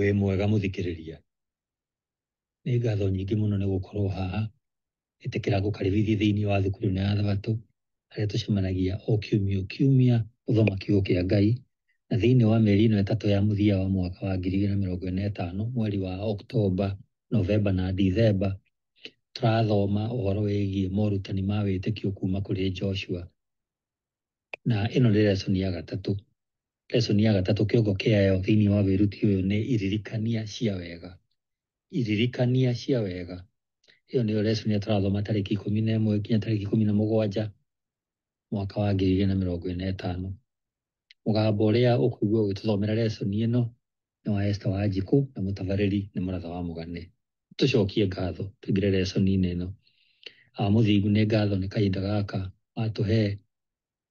Wĩ mwega mũthikĩrĩria. Nĩ ngatho nyingĩ mũno nĩ gũkorwo haha. Ĩtĩkĩra ngũkaribithie thĩinĩ wa thukuru ĩno ya Thabatũ, harĩa tũcemanagia o kiumia o kiumia gũthoma kiugo kĩa Ngai. Na thĩinĩ wa mĩeri ĩno ĩtatũ ya mũthia wa mwaka wa 2025, mweri wa Oktomba, Novemba na Dithemba, tũrathoma ũhoro wĩgiĩ morutani ma wĩtĩkio kuma kũrĩ Joshua. Na ĩno nĩ lesson ya gatatũ. Lesson ya gatatũ kĩongo kĩayo thĩinĩ wa wĩruti ũyũ nĩ iririkania cia wega. Iririkania cia wega. Ĩyo nĩyo lesson ĩrĩa tũrathoma tarĩki 11 nginya tarĩki 17 mwaka wa 2025. Mũgambo ũrĩa ũkũigua ũgĩtũthomera lesson ĩno nĩ wa Esther Wanjikũ na mũtabarĩri nĩ Mũratha wa Mũgane. Tũcokie ngatho tũingĩre lesson-inĩ ĩno. Awa Mũthingu, nĩ ngatho nĩ kahinda gaka watũhe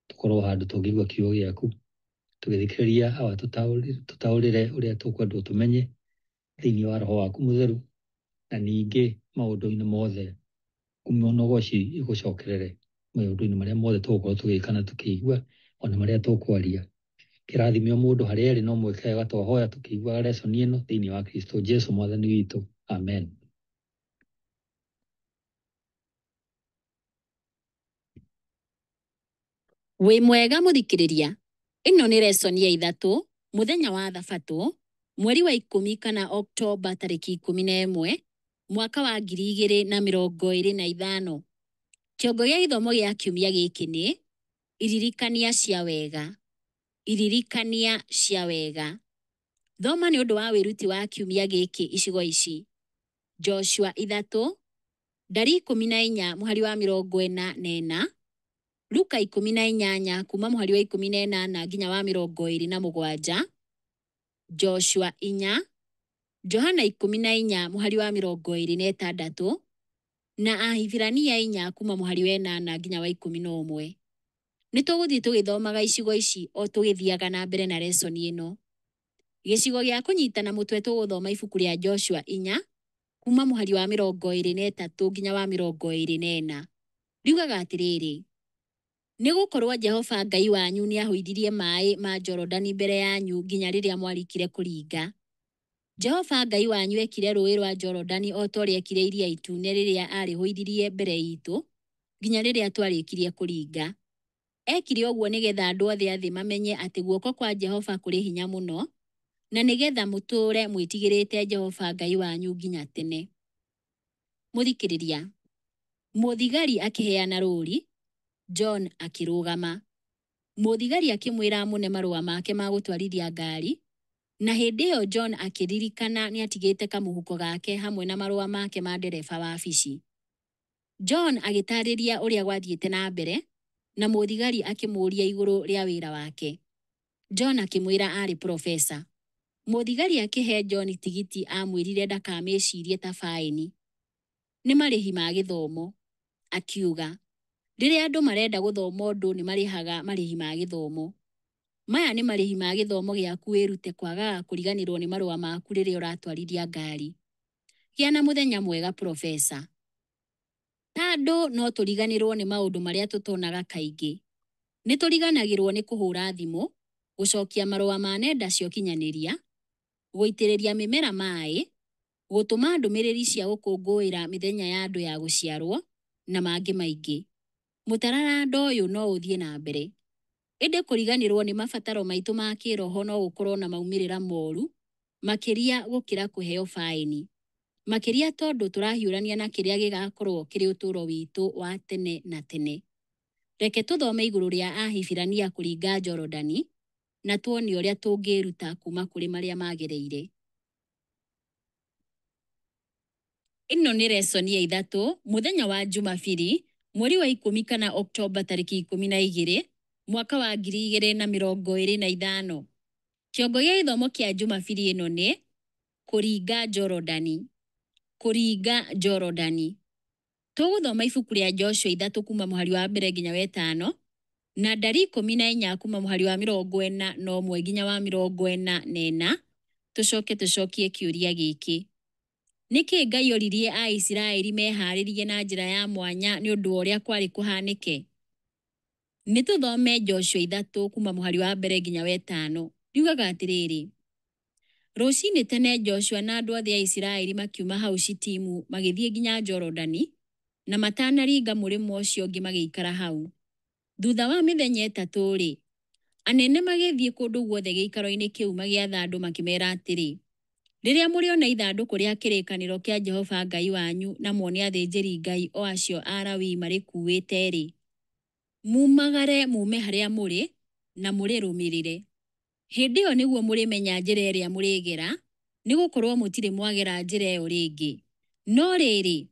tũkorwo handũ tũngĩigua kiugo gĩaku. Tũgĩthikĩrĩria Awa, tũtaũrĩre ũrĩa tũkwendwo tũmenye thĩinĩ wa Roho waku Mũtheru, na ningĩ maũndũ-inĩ mothe ngumo na ũgoci igũcokerere maũndũ-inĩ marĩa mothe tũgũkorwo tũgĩka na tũkĩigua, ona marĩa tũkwaria. Kĩrathime o mũndũ harĩa arĩ no mwĩke wega twahoya tũkĩiguaga lesson ĩno thĩinĩ wa Kristo Jesu mwathani witũ. Amen. Wĩ mwega mũthikĩrĩria. Ĩno nĩ lesson ya ithatũ, mũthenya wa Thabatũ, mweri wa 10 kana Oktomba tarĩki 11, mwaka wa 2025. Kĩongo gĩa gĩthomo gĩa kiumia gĩkĩ nĩ iririkania cia wega. Iririkania cia wega. Thoma nĩ ũndũ wa wĩruti wa kiumia gĩkĩ icigo ici: Joshua 3, Ndari 14 mũhari wa 44, Luka 18 kuma mũhari wa 18 nginya wa 27, Joshua 4, Johana 14 mũhari wa 26, na Ahibirania 4 kuma mũhari wa 8 nginya wa 11. Nĩ tũgũthiĩ tũgĩthomaga icigo ici o tũgĩthiaga na mbere na lesson ĩno. Gĩcigo gĩa kũnyitana mũtwe tũgũthoma ibuku rĩa Joshua 4 kuma mũhari wa 23 nginya wa 24. Riugaga atĩrĩrĩ, nĩ gũkorwo Jehova Ngai wanyu nĩ ahũithirie maĩ ma Jorodani mbere yanyu nginya rĩrĩa mwarikire kũringa. Jehova Ngai wanyu ekire rũũĩ rwa Jorodani o ta ũrĩa ekire Iria Itune rĩrĩa aarĩhũithirie mbere itũ nginya rĩrĩa twarĩkirie kũringa. Ekire ũguo nĩgetha andũ othe a thĩ mamenye atĩ guoko kwa Jehova kũrĩ hinya mũno, na nĩgetha mũtũũre mwĩtigĩrĩte Jehova Ngai wanyu nginya tene. Mũthikĩrĩria. Mũthigari akĩheana rũũri, John akĩrũgama. Mũthigari akĩmwĩra amũne marũa make ma gũtwarithia ngari, na hĩndĩ ĩyo John akĩririkana nĩ atigĩte kamũhuko gake hamwe na marũa make ma ndereba wabici. John agĩtaarĩria ũrĩa gwathiĩte na mbere, na mũthigari akĩmũũria igũrũ rĩa wĩra wake. John akĩmwĩra aarĩ profesa. Mũthigari akĩhe John tigiti amwĩrire ndakamĩcirie ta faĩni. Nĩ marĩhi ma gĩthomo, akiuga. Rĩrĩa andũ marenda gũthoma ũndũ nĩ marĩhaga marĩhi ma gĩthomo. Maya nĩ marĩhi ma gĩthomo gĩaku wĩrute kwagaga kũriganĩrwo nĩ marũa maku rĩrĩa ũratwarithia ngari. Gĩa na mũthenya mwega profesa. Ta andũ no tũriganĩrwo nĩ maũndũ marĩa tũtonaga kaingĩ. Nĩ tũriganagĩrwo nĩ kũhũra thimũ, gũcokia marũa ma nenda cia ũkinyanĩria, gũitĩrĩria mĩmera maĩ, gũtũma ndũmĩrĩri cia gũkũngũĩra mĩthenya ya andũ ya gũciarwo, na mangĩ maingĩ. Mũtararando ũyũ no ũthiĩ na mbere. Ĩndĩ kũriganĩrwo nĩ mabataro maitũ ma kĩroho no gũkorwo na maumĩrĩra moru makĩria gũkĩra kũheo faĩni. Makĩria tondũ tũrahiũrania na kĩrĩa gĩgakorwo kĩrĩ ũtũũro witũ wa tene na tene. Reke tũthome igũrũ rĩa Ahibirania kũringa Jorodani na tuone ũrĩa tũngĩĩruta kuma kũrĩ marĩa magereire. Ĩno nĩ lesson ya ithatũ, mũthenya wa Jumabiri, mweri wa 10 kana Oktomba tarĩki 12, mwaka wa 2025. Kĩongo gĩa gĩthomo kĩa Jumabiri ĩno nĩ kũringa Jorodani. Kũringa Jorodani. Tũgũthoma ibuku rĩa Joshua 3 kuma mũhari wa 1 nginya wa 5, na Ndari 14 kuma mũhari wa 41 nginya wa 44, tũcoke tũcokie kĩũria gĩkĩ. Nĩkĩ Ngai oririe Aisiraeli meharĩrie na njĩra ya mwanya nĩ ũndũ wa ũrĩa kwarĩ kũhanĩke? Nĩ tũthome Joshua 3 kuma mũhari wa 1 nginya wa 5. Riugaga atĩrĩrĩ, Rũcinĩ tene Joshua na andũ othe a Isiraeli makiuma hau Shitimu magĩthiĩ nginya Jorodani, na matanaringa mũrĩmo ũcio ũngĩ magĩikara hau. Thutha wa mĩthenya 3-rĩ, anene magĩthiĩ kũndũ guothe gĩikaro-inĩ kĩu magĩatha andũ makĩmeera atĩrĩ, Rĩrĩa mũrĩona ithandũkũ rĩa kĩrĩkanĩro kĩa Jehova Ngai wanyu na muone athĩnjĩri-Ngai o acio Alawii marĩkuuĩte-rĩ, mumagare muume harĩa mũrĩ na mũrĩrũmĩrĩre. Hĩndĩ ĩyo nĩguo mũrĩmenya njĩra ĩrĩa mũrĩgera, nĩ gũkorũo mũtirĩ mwagera njĩra ĩyo rĩngĩ. No rĩrĩ,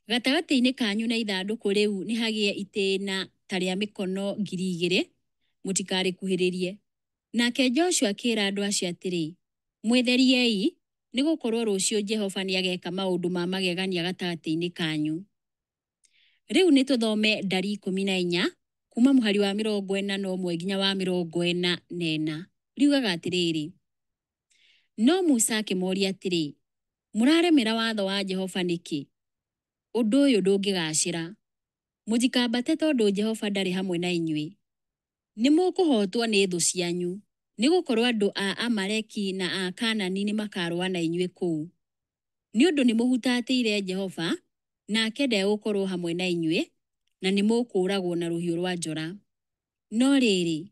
gatagatĩ-inĩ kanyu na ithandũkũ rĩu nĩ hagĩe itĩĩna ta rĩa mĩkono 2,000, mũtikarĩkuhĩrĩrie. Nake Joshua akĩra andũ acio atĩrĩ, Mwĩtheriei, nĩ gũkorũo rũciũ Jehova nĩ ageeka maũndũ ma magegania gatagatĩ-inĩ kanyu. Rĩu nĩ tũthome Ndari 14 kuuma mũhari wa 41 nginya wa 44. Riugaga atĩrĩrĩ, no Musa akĩmoria atĩrĩ, Mũraremera watho wa Jehova nĩkĩ? Ũndũ ũyũ ndũngĩgaacĩra. Mũtikambate tondũ Jehova ndarĩ hamwe na inyuĩ. Nĩ mũkũhootwo nĩ thũ cianyu, nĩ gũkorũo andũ a Amaleki na a Kaanani nĩ makaarũa na inyuĩ kũu. Nĩ ũndũ nĩ mũhutatĩire Jehova, nake ndegũkorũo hamwe na inyuĩ, na nĩ mũkũũragwo na rũhiũ rwa njora. No rĩrĩ,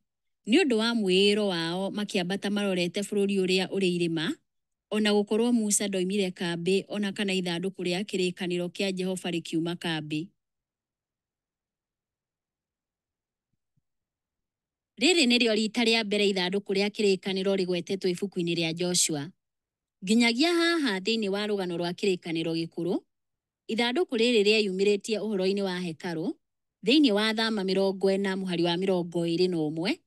nĩ ũndũ wa mwĩĩro wao makĩambata marorete bũrũri ũrĩa ũrĩ irĩma, o na gũkorũo Musa ndoimire kambĩ o na kana ithandũkũ rĩa kĩrĩkanĩro kĩa Jehova rĩkiuma kambĩ. Rĩrĩ nĩrĩo riita rĩa mbere ithandũkũ rĩa kĩrĩkanĩro rĩgwetetwo ibuku-inĩ rĩa Joshua. Nginyagia haha thĩinĩ wa rũgano rwa kĩrĩkanĩro gĩkũrũ, ithandũkũ rĩrĩ rĩeyumĩrĩtie ũhoro-inĩ wa hekarũ thĩinĩ wa Thama 40 mũhari wa 21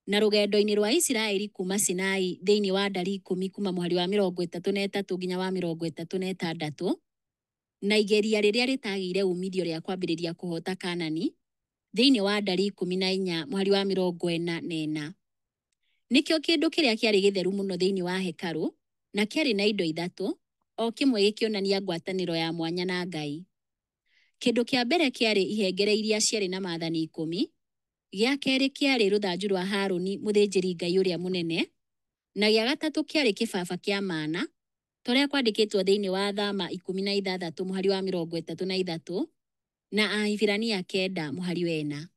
na rũgendo-inĩ rwa Isiraeli kuuma Sinai thĩinĩ wa Ndari 10 kuuma mũhari wa 33 nginya wa 36 na igeria rĩrĩa rĩtagĩire uumithio rĩa kwambĩrĩria kũhoota Kaanani thĩinĩ wa Ndari 14 mũhari wa 44. Nĩkĩo kĩndũ kĩrĩa kĩarĩ gĩtheru mũno thĩinĩ wa hekarũ na kĩarĩ na indo ithatũ, o kĩmwe gĩkĩonania ngwatanĩro ya mwanya na Ngai. Kĩndũ kĩa mbere kĩarĩ ihengere iria ciarĩ na maathani 10, gĩa kerĩ kĩarĩ rũthanju rwa Harũni mũthĩnjĩri-Ngai ũrĩa mũnene, na gĩa gatatũ kĩarĩ kĩbaba kĩa mana, ta ũrĩa kwandĩkĩtwo thĩinĩ wa Thama 16 mũhari wa 33 na Ahibirania 9 mũhari wa 4.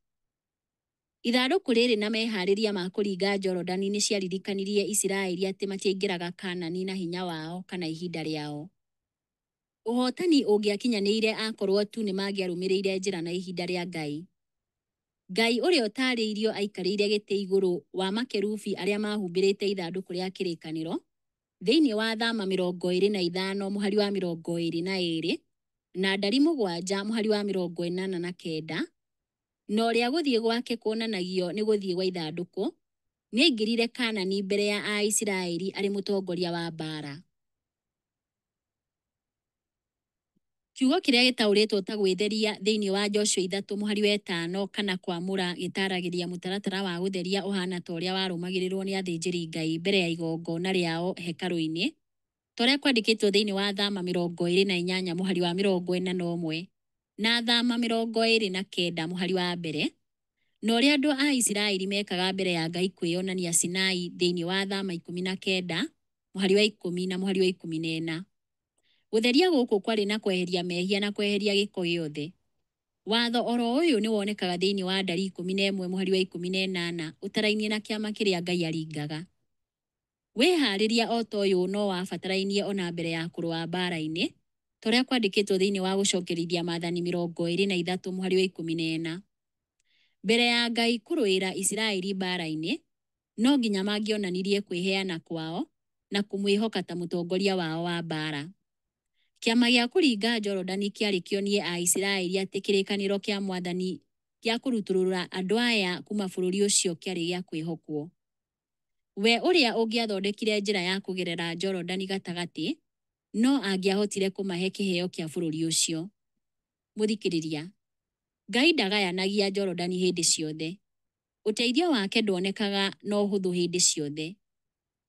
Ithandũkũ rĩrĩ na mehaarĩria ma kũringa Jorodani nĩ ciaririkanirie Isiraeli atĩ matiaingĩraga Kaanani na hinya wao kana ihinda rĩao. Ũhootani ũngĩakinyanĩire akorũo tu nĩ mangĩarũmĩrĩire njĩra na ihinda rĩa Ngai. Ngai ũrĩa ũtaarĩirio aikarĩire gĩtĩ igũrũ wa makerubi arĩa maahumbĩrĩte ithandũkũ rĩa kĩrĩkanĩro thĩinĩ wa Thama 25 mũhari wa 22 na Ndari 7 mũhari wa 89 na ũrĩa gũthiĩ gwake kuonanagio nĩ gũthiĩ gwa ithandũkũ, nĩ aingĩrire Kaanani mbere ya Aisiraeli arĩ mũtongoria wa mbaara. Kiugo kĩrĩa gĩtaũrĩtwo ta gwĩtheria thĩinĩ wa Joshua 3 mũhari wa 5 kana kwamũra gĩtaaragĩria mũtaratara wa gũtheria ũhaana ta ũrĩa warũmagĩrĩrũo nĩ athĩnjĩri-Ngai mbere ya igongona rĩao hekarũ-inĩ, ta ũrĩa kwandĩkĩtwo thĩinĩ wa Thama 28 mũhari wa 41 na Thama 29 mũhari wa 1, na ũrĩa andũ a Isiraeli meekaga mbere ya Ngai kwĩyonania Sinai thĩinĩ wa Thama 19 mũhari wa 10 na mũhari wa 14. Gũtheria gũkũ kwarĩ na kweheria mehia na kweheria gĩko gĩothe. Watho oro ũyũ nĩ wonekaga thĩinĩ wa Ndari 11 mũhari wa 18 ũtarainie na kĩama kĩrĩa Ngai aringaga. Wĩhaarĩria o ta ũyũ no wabatarainie o na mbere ya kũrũa mbaara-inĩ, ta ũrĩa kwandĩkĩtwo thĩinĩ wa Gũcokerithia Maathani 23 mũhari wa 14. Mbere ya Ngai kũrũĩra Isiraeli mbaara-inĩ, no nginya mangĩonanirie kwĩheana kwao na kũmwĩhoka ta mũtongoria wao wa mbaara. Kĩama gĩa kũringa Jorodani kĩarĩ kĩonie Aisiraeli atĩ kĩrĩkanĩro kĩa Mwathani gĩa kũrutũrũra andũ aya kuuma bũrũri ũcio kĩarĩ gĩa kwĩhokwo. We ũrĩa ũngĩathondekire njĩra ya kũgerera Jorodani gatagatĩ, no angĩahotire kũmahe kĩheo kĩa bũrũri ũcio. Mũthikĩrĩria, Ngai ndagayanagia Jorodani hĩndĩ ciothe. Ũteithio wake ndwonekaga na ũhũthũ hĩndĩ ciothe.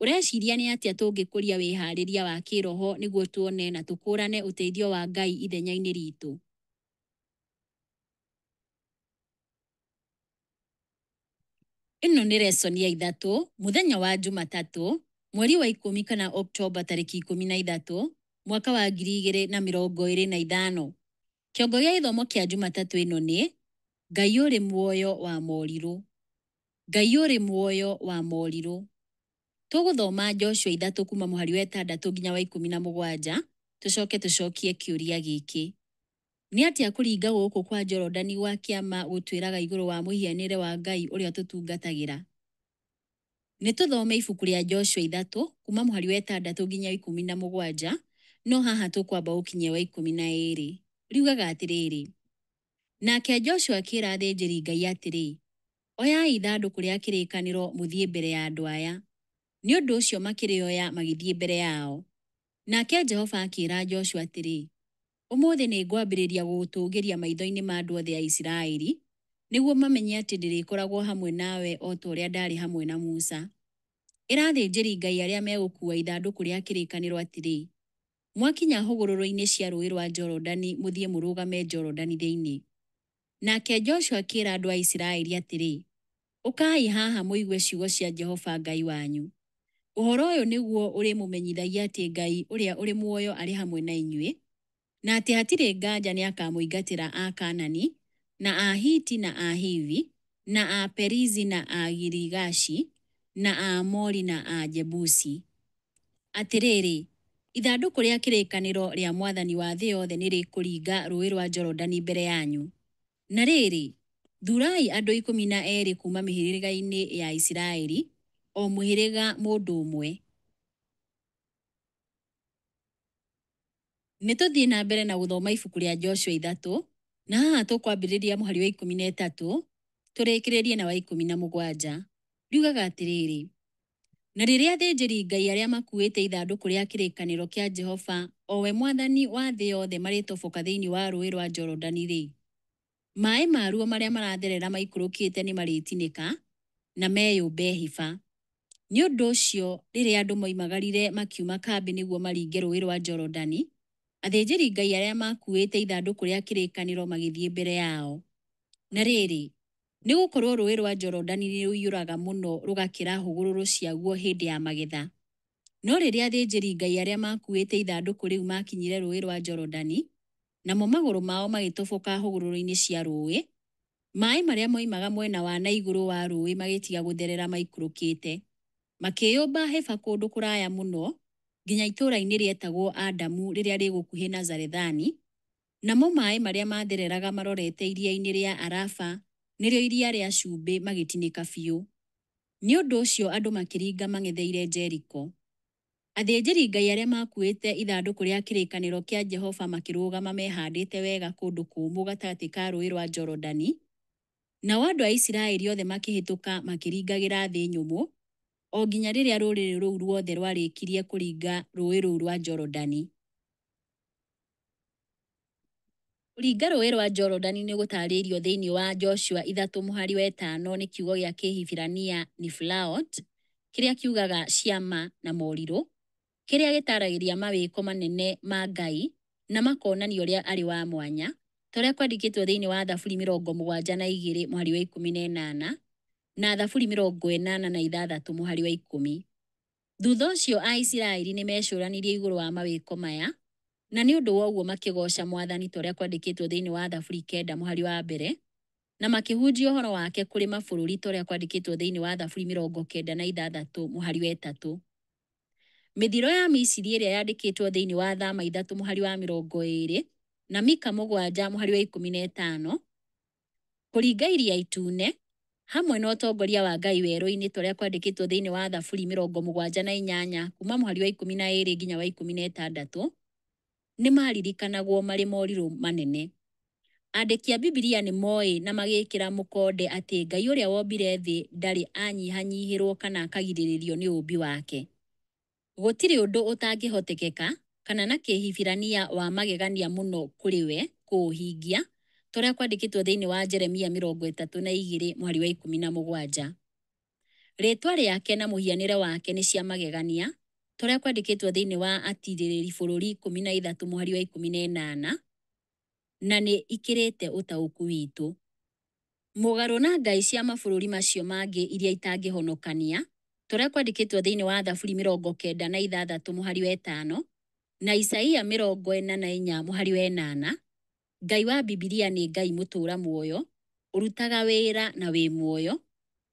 Ũreciria nĩ atĩa tũngĩkũria wĩhaarĩria wa kĩĩroho nĩguo tuone na tũkũũrane ũteithio wa Ngai ithenya-inĩ ritũ? Ĩno nĩ lesson ya 3, mũthenya wa Jumatatũ, Mweri wa 10 kana Oktoba tarĩki 13 mwaka wa 2025. Kĩongo gĩa gĩthomo kĩa Jumatatũ ĩno nĩ Ngai ũrĩ muoyo wa morirũ. Ngai ũrĩ muoyo wa morirũ. Tũgũthoma Joshua 3 kuma mũhari wa 6 nginya wa 17, tũcoke tũcokie kĩũria gĩkĩ. Nĩ atĩa kũringa gũkũ kwa Jorodani gwa kĩama gũtwĩraga igũrũ wa mũhianĩre wa Ngai ũrĩa tũtungatagĩra? Nĩ tũthome ibuku rĩa Joshua 3 kuma mũhari wa 6 nginya 17, no haha tũkwamba gũkinyia wa 12. Riugaga atĩrĩrĩ, nake Joshua akĩĩra athĩnjĩri-Ngai atĩrĩ, oyai ithandũkũ rĩa kĩrĩkanĩro mũthiĩ mbere ya andũ aya. Nĩ ũndũ ũcio makĩrĩoya magĩthiĩ mbere yao. Nake Jehova akĩĩra Joshua atĩrĩ, ũmũthĩ nĩ ngwambĩrĩria gũgũtũũgĩria maitho-inĩ ma andũ othe a Isiraeli, nĩguo mamenye atĩ ndĩrĩkoragwo hamwe nawe o ta ũrĩa ndaarĩ hamwe na Musa. Ĩra athĩnjĩri-Ngai arĩa megũkuua ithandũkũ rĩa kĩrĩkanĩro atĩrĩ, mwakinya hũgũrũrũ-inĩ cia rũũĩ rwa Jorodani mũthiĩ mũrũgame Jorodani thĩinĩ. Nake Joshua akĩĩra andũ a Isiraeli atĩrĩ, ũkai haha mũigue ciugo cia Jehova Ngai wanyu. Ũhoro ũyũ nĩguo ũrĩmũmenyithagia atĩ Ngai ũrĩa ũrĩ muoyo arĩ hamwe na inyuĩ, na atĩ hatirĩ nganja nĩakamũingatĩra Akaanani, na Ahiti na Ahivi, na Aperizi na Agirigashi, na Aamori na Ajebusi. Atĩrĩrĩ, ithandũkũ rĩa kĩrĩkanĩro rĩa Mwathani wa thĩ yothe nĩrĩkũringa rũũĩ rwa Jorodani mbere yanyu. Na rĩrĩ, thurai andũ 12 kuuma mĩhĩrĩga-inĩ ya Isiraeli, o mũhĩrĩga mũndũ ũmwe. Nĩ tũthiĩ na mbere na gũthoma ibuku rĩa Joshua 3, na haha tũkwambĩrĩria mũhari wa 13 tũrĩkĩrĩrie na wa 17. Riugaga atĩrĩrĩ, na rĩrĩa athĩnjĩri-Ngai arĩa makuĩte ithandũkũ rĩa kĩrĩkanĩro kĩa Jehova, o we Mwathani wa thĩ yothe, marĩtoboka thĩinĩ wa rũũĩ rwa Jorodani-rĩ, maaĩ maruo marĩa maratherera maikũrũkĩte nĩ marĩtinĩka na meyũmbe hĩba. Nĩ ũndũ ũcio rĩrĩa andũ moimagarire makiuma kambĩ nĩguo maringe rũũĩ rwa Jorodani, athĩnjĩri-Ngai arĩa makuĩte ithandũkũ rĩa kĩrĩkanĩro magĩthiĩ mbere yao. Na rĩrĩ, nĩ gũkorũo rũũĩ rwa Jorodani nĩ rũiyũraga mũno rũgakĩra hũgũrũrũ ciaguo hĩndĩ ya magetha. No rĩrĩa athĩnjĩri-Ngai arĩa makuĩte ithandũkũ rĩu maakinyire rũũĩ rwa Jorodani, namo magũrũ mao magĩtoboka hũgũrũrũ-inĩ cia rũũĩ, maaĩ marĩa moimaga mwena wa na igũrũ wa rũũĩ magĩtiga gũtherera maikũrũkĩte, makĩĩyũmba hĩba kũndũ kũraya mũno nginya itũũra-inĩ rĩetagwo Adamu rĩrĩa rĩ gũkuhĩ na Zarethani, namo maaĩ marĩa maathereraga marorete iria-inĩ rĩa Araba, nĩrĩo iria rĩa cumbĩ, magĩtinĩka biũ. Nĩ ũndũ ũcio andũ makĩringa mang'etheire Jeriko. Athĩnjĩri-Ngai arĩa makuĩte ithandũkũ rĩa kĩrĩkanĩro kĩa Jehova makĩrũgama mehandĩte wega kũndũ kũũmũ gatagatĩ ka rũũĩ rwa Jorodani, nao andũ a Isiraeli othe makĩhĩtũka makĩringagĩra thĩ nyũmũ, o nginya rĩrĩa rũrĩrĩ rũu ruothe rwarĩkirie kũringa rũũĩ rũu rwa Jorodani. Kũringa rũũĩ rwa Jorodani nĩ gũtaarĩirio thĩinĩ wa Joshua 3 mũhari wa 5 nĩ kiugo gĩa Kĩhibirania niflaot, kĩrĩa kiugaga ciama na morirũ, kĩrĩa gĩtaaragĩria mawĩko manene ma Ngai na makonania ũrĩa arĩ wa mwanya, ta ũrĩa kwandĩkĩtwo thĩinĩ wa Thaburi 72 mũhari wa 18 na Thaburi 86 mũhari wa 10. Thutha ũcio Aisiraeli nĩ meecũranirie igũrũ wa mawĩko maya, na nĩ ũndũ wa ũguo makĩgooca Mwathani ta ũrĩa kwandĩkĩtwo thĩinĩ wa Thaburi 9 mũhari wa 1, na makĩhunjia ũhoro wake kũrĩ mabũrũri ta ũrĩa kwandĩkĩtwo thĩinĩ wa Thaburi 96 mũhari wa 3. Mĩthiro ya Misiri ĩrĩa yandĩkĩtwo thĩinĩ wa Thama 3 mũhari wa 20 na Mika 7 mũhari wa 15, kũringa Iria Itune, hamwe na ũtongoria wa Ngai werũ-inĩ ta ũrĩa kwandĩkĩtwo thĩinĩ wa Thaburi 78 kuma mũhari wa 12 nginya wa 16, nĩ maririkanagwo marĩ morirũ manene. Andĩki a Bibilia nĩ moĩ na magĩkĩra mũkonde atĩ Ngai ũrĩa wombire thĩ ndarĩ anyihanyihĩrwo kana akagirĩrĩrio nĩ ũũmbi wake. Gũtirĩ ũndũ ũtangĩhotekeka kana na Kĩhibirania wa magegania mũno kũrĩ we kũũhingia, ta ũrĩa kwandĩkĩtwo thĩinĩ wa Jeremia 32 mũhari wa 17. Rĩĩtwa rĩake na mũhianĩre wake nĩ cia magegania, ta ũrĩa kwandĩkĩtwo thĩinĩ wa Atirĩrĩri Bũrũri 13 mũhari wa 18, na nĩ ikĩrĩte ũtaũku witũ. Mũgarũ na ngai cia mabũrũri macio mangĩ iria itangĩhonokania, Ta ũrĩa kwandĩkĩtwo thĩinĩ wa Thaburi 96 mũhari wa 5 na Isaia 44 mũhari wa 8, Ngai wa Bibilia nĩ Ngai mũtũũra muoyo, ũrutaga wĩra na wĩ muoyo,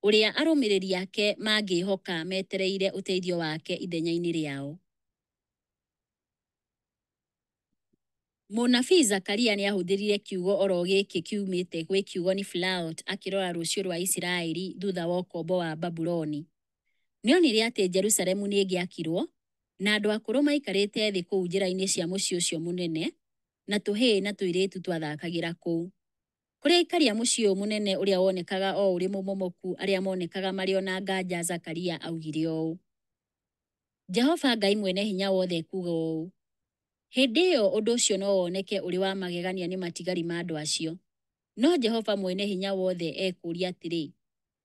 ũrĩa arũmĩrĩri ake mangĩĩhoka metereire ũteithio wake ithenya-inĩ rĩao. Mũnabii Zakaria nĩ aahũthĩrire kiugo oro gĩkĩ kiumĩte gwĩ kiugo niflaot akĩrora rũciũ rwa Isiraeli thutha wa ũkombo wa Babuloni. Nĩ onire atĩ Jerusalemu nĩ ĩngĩakirũo, na andũ akũrũ maikarĩte thĩ kũu njĩra-inĩ cia mũciĩ ũcio mũnene, na tũhĩĩ na tũirĩtu twathakagĩra kũu. Kũrĩ aikari a mũciĩ ũyũ mũnene ũrĩa wonekaga o ũrĩ mũmomoku arĩa monekaga marĩ o na nganja Zakaria augire ũũ, Jehova Ngai Mwene-Hinya-Wothe ekuuga ũũ, Hĩndĩ ĩyo ũndũ ũcio no woneke ũrĩ wa magegania nĩ matigari ma andũ acio. No Jehova Mwene-Hinya-Wothe ekũũria atĩrĩ,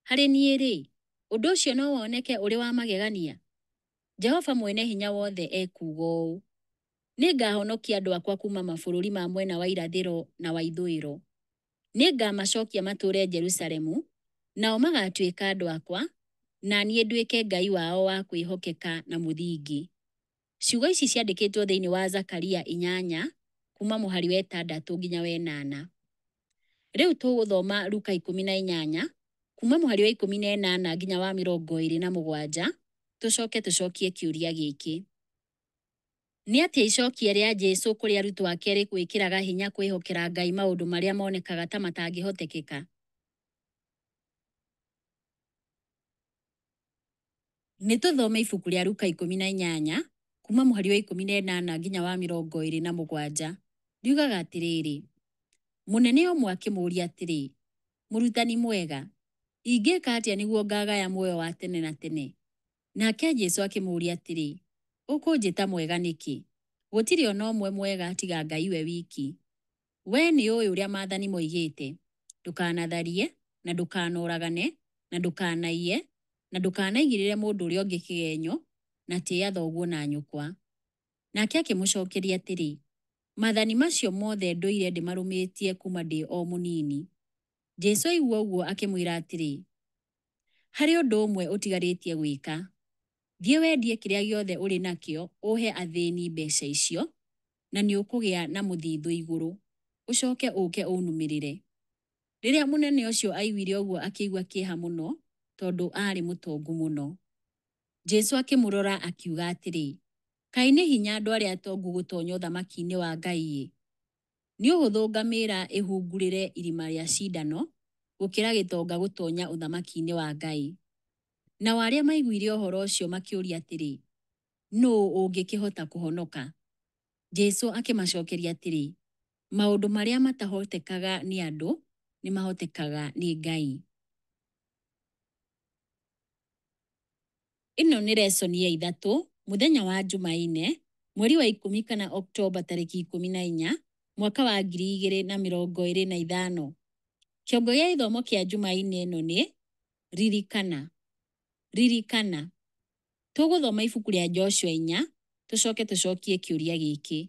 Harĩ niĩ-rĩ, ũndũ ũcio no woneke ũrĩ wa magegania? Jehova Mwene-Hinya-Wothe ekuuga ũũ, Nĩngahonokia andũ akwa kuuma mabũrũri ma mwena wa irathĩro na wa ithũĩro. Nĩngamacokia matũũre Jerusalemu, nao magaatuĩka andũ akwa, na niĩ nduĩke Ngai wao wa kwĩhokeka na mũthingi. Ciugo ici ciandĩkĩtwo thĩinĩ wa Zakaria 8 kuuma mũhari wa 6 nginya wa 8. Rĩu tũgũthoma Luka 18 kuuma mũhari wa 18 nginya wa 27, tũcoke tũcokie kĩũria gĩkĩ. Nĩ atĩa icokia rĩa Jesu kũrĩ arutwo ake rĩgwĩkĩraga hinya kwĩhokera Ngai maũndũ marĩa monekaga ta matangĩhotekeka? Nĩ tũthome ibuku rĩa Luka 18 kuuma mũhari wa 18 nginya wa 27. Riugaga atĩrĩrĩ, Mũnene ũmwe akĩmũũria atĩrĩ, Mũrutani mwega, ingĩka atĩa nĩguo ngagaya muoyo wa tene na tene? Nake Jesu akĩmũũria atĩrĩ, Ũkũnjĩta mwega nĩkĩ? Gũtirĩ o na ũmwe mwega tiga Ngai we wiki. Wee nĩũĩ ũrĩa maathani moigĩte, ndũkanatharie, na ndũkanoragane, na ndũkanaiye, na ndũkanaigĩrĩre mũndũ ũrĩa ũngĩ kĩgenyo, na tĩĩa thoguo na nyũkwa. Nake akĩmũcokeria atĩrĩ, Maathani macio mothe ndũire ndĩmarũmĩtie kuuma ndĩ o mũnini. Jesu aigua ũguo akĩmwĩra atĩrĩ, Harĩ ũndũ ũmwe ũtigarĩtie gwĩka. Thiĩ wendie kĩrĩa gĩothe ũrĩ nakĩo ũhe athĩni mbeca icio, na nĩ ũkũgĩa na mũthithũ igũrũ. Ũcoke ũũke ũnũmĩrĩre. Rĩrĩa mũnene ũcio aiguire ũguo akĩigua kĩeha mũno, tondũ aarĩ mũtongu mũno. Jesu akĩmũrora akiuga atĩrĩ, Kaĩ nĩ hinya andũ arĩa atongu gũtonya ũthamaki-inĩ wa Ngai-ĩ! Nĩ ũhũthũ ngamĩra ĩhungurĩre irima rĩa cindano, gũkĩra gĩtonga gũtonya ũthamaki-inĩ wa Ngai. Nao arĩa maiguire ũhoro ũcio makĩũria atĩrĩ, Nũũ ũngĩkĩhota kũhonoka? Jesu akĩmacokeria atĩrĩ, Maũndũ marĩa matahotekaga nĩ andũ, nĩ mahotekaga nĩ Ngai. Ĩno nĩ lesson ya ithatũ, mũthenya wa Jumaine, mweri wa 10 kana Oktoba tarĩki 14, mwaka wa 2025. Kĩongo gĩa gĩthomo kĩa Jumaine ĩno nĩ Ririkana. Ririkana. Tũgũthoma ibuku rĩa Joshua 4, tũcoke tũcokie kĩũria gĩkĩ.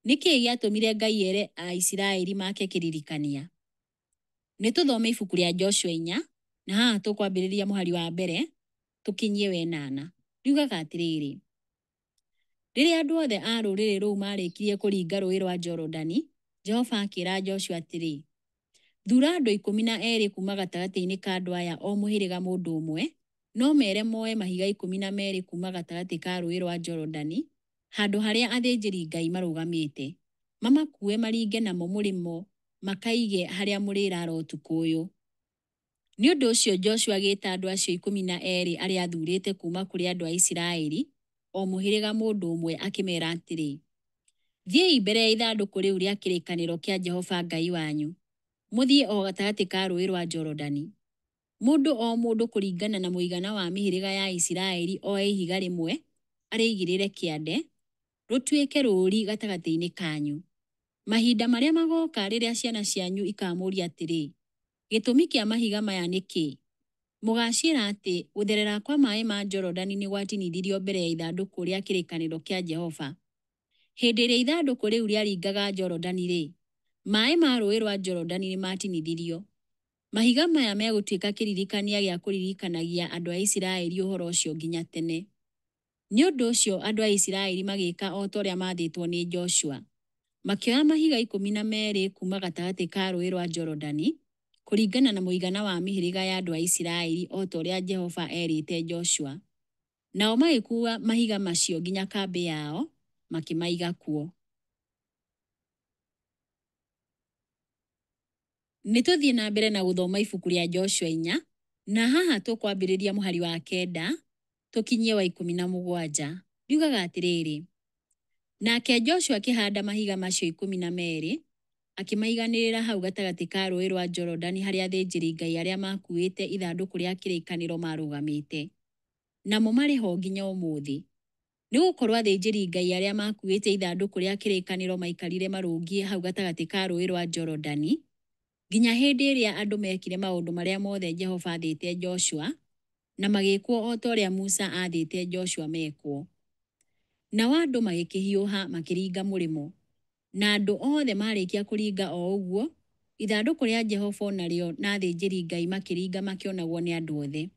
Nĩ kĩĩ gĩatũmire Ngai ere Aisiraeli make kĩririkania? Nĩ tũthome ibuku rĩa Joshua 4, na haha tũkwambĩrĩria mũhari wa mbere, tũkinyie wa ĩnana. Riugaga atĩrĩrĩ, Rĩrĩa andũ othe a rũrĩrĩ rũu maarĩkirie kũringa Rũũĩ rwa Jorodani, Jehova akĩra Joshua atĩrĩ, Thuura andũ 12 kuuma gatagatĩ-inĩ ka andũ aya o mũhĩrĩga mũndũ ũmwe, no mere moe mahiga 12 kuuma gatagatĩ ka Rũũĩ rwa Jorodani, handũ harĩa athĩnjĩri-Ngai marũgamĩte, mamakuue maringe namo mũrĩmo makaige harĩa mũrĩraara ũtukũ ũyũ. Nĩ ũndũ ũcio Joshua agĩĩta andũ acio 12 arĩa aathuurĩte kuuma kũrĩ andũ a Isiraeli, o mũhĩrĩga mũndũ ũmwe, akĩmeera atĩrĩ, Thiĩi mbere ya ithandũkũ rĩu rĩa kĩrĩkanĩro kĩa Jehova Ngai wanyu, mũthiĩ o gatagatĩ ka Rũũĩ rwa Jorodani. Mũndũ o mũndũ kũringana na mũigana wa mĩhĩrĩga ya Isiraeli oe ihiga rĩmwe arĩigĩrĩre kĩande, rũtuĩke rũũri gatagatĩ-inĩ kanyu. Mahinda marĩa magooka rĩrĩa ciana cianyu ikaamũũria atĩrĩ, 'Gĩtũmi kĩa mahiga maya nĩ kĩĩ?' Mũgaaciĩra atĩ gũtherera kwa maĩ ma Jorodani nĩ gwatinithirio mbere ya ithandũkũ rĩa kĩrĩkanĩro kĩa Jehova. Hĩndĩ ĩrĩa ithandũkũ rĩu rĩaringaga Jorodani-rĩ, maĩ ma Rũũĩ rwa Jorodani nĩ maatinithirio. Mahiga maya megũtuĩka kĩririkania gĩa kũririkanagia andũ a Isiraeli ũhoro ũcio nginya tene. Nĩ ũndũ ũcio andũ a Isiraeli magĩka o ta ũrĩa maathĩtwo nĩ Joshua. Makĩoya mahiga 12 kuuma gatagatĩ ka Rũũĩ rwa Jorodani, kũringana na mũigana wa mĩhĩrĩga ya andũ a Isiraeli o ta ũrĩa Jehova eerĩte Joshua. Nao magĩkuua mahiga macio nginya kambĩ yao, makĩmaiga kuo. Nĩ tũthiĩ na mbere na gũthoma ibuku rĩa Joshua 4, na haha tũkwambĩrĩria mũhari wa 9 tũkinyie wa 17. Riugaga atĩrĩrĩ, nake Joshua akĩhanda mahiga macio 12, akĩmaiganĩrĩra hau gatagatĩ ka Rũũĩ rwa Jorodani harĩa athĩnjĩri-Ngai arĩa maakuuĩte ithandũkũ rĩa kĩrĩkanĩro maarũgamĩte. Namo marĩ ho nginya ũmũthĩ. Nĩ gũkorũo athĩnjĩri-Ngai arĩa maakuuĩte ithandũkũ rĩa kĩrĩkanĩro maikarire marũngiĩ hau gatagatĩ ka Rũũĩ rwa Jorodani nginya hĩndĩ ĩrĩa andũ meekire maũndũ marĩa mothe Jehova aathĩte Joshua, na magĩĩkwo o ta ũrĩa Musa aathĩte Joshua mekwo. Nao andũ magĩkĩhiũha makĩringa mũrĩmo. Na andũ othe maarĩkia kũringa o ũguo, ithandũkũ rĩa Jehova o narĩo na athĩnjĩri-Ngai makĩringa makĩonagwo nĩ andũ othe.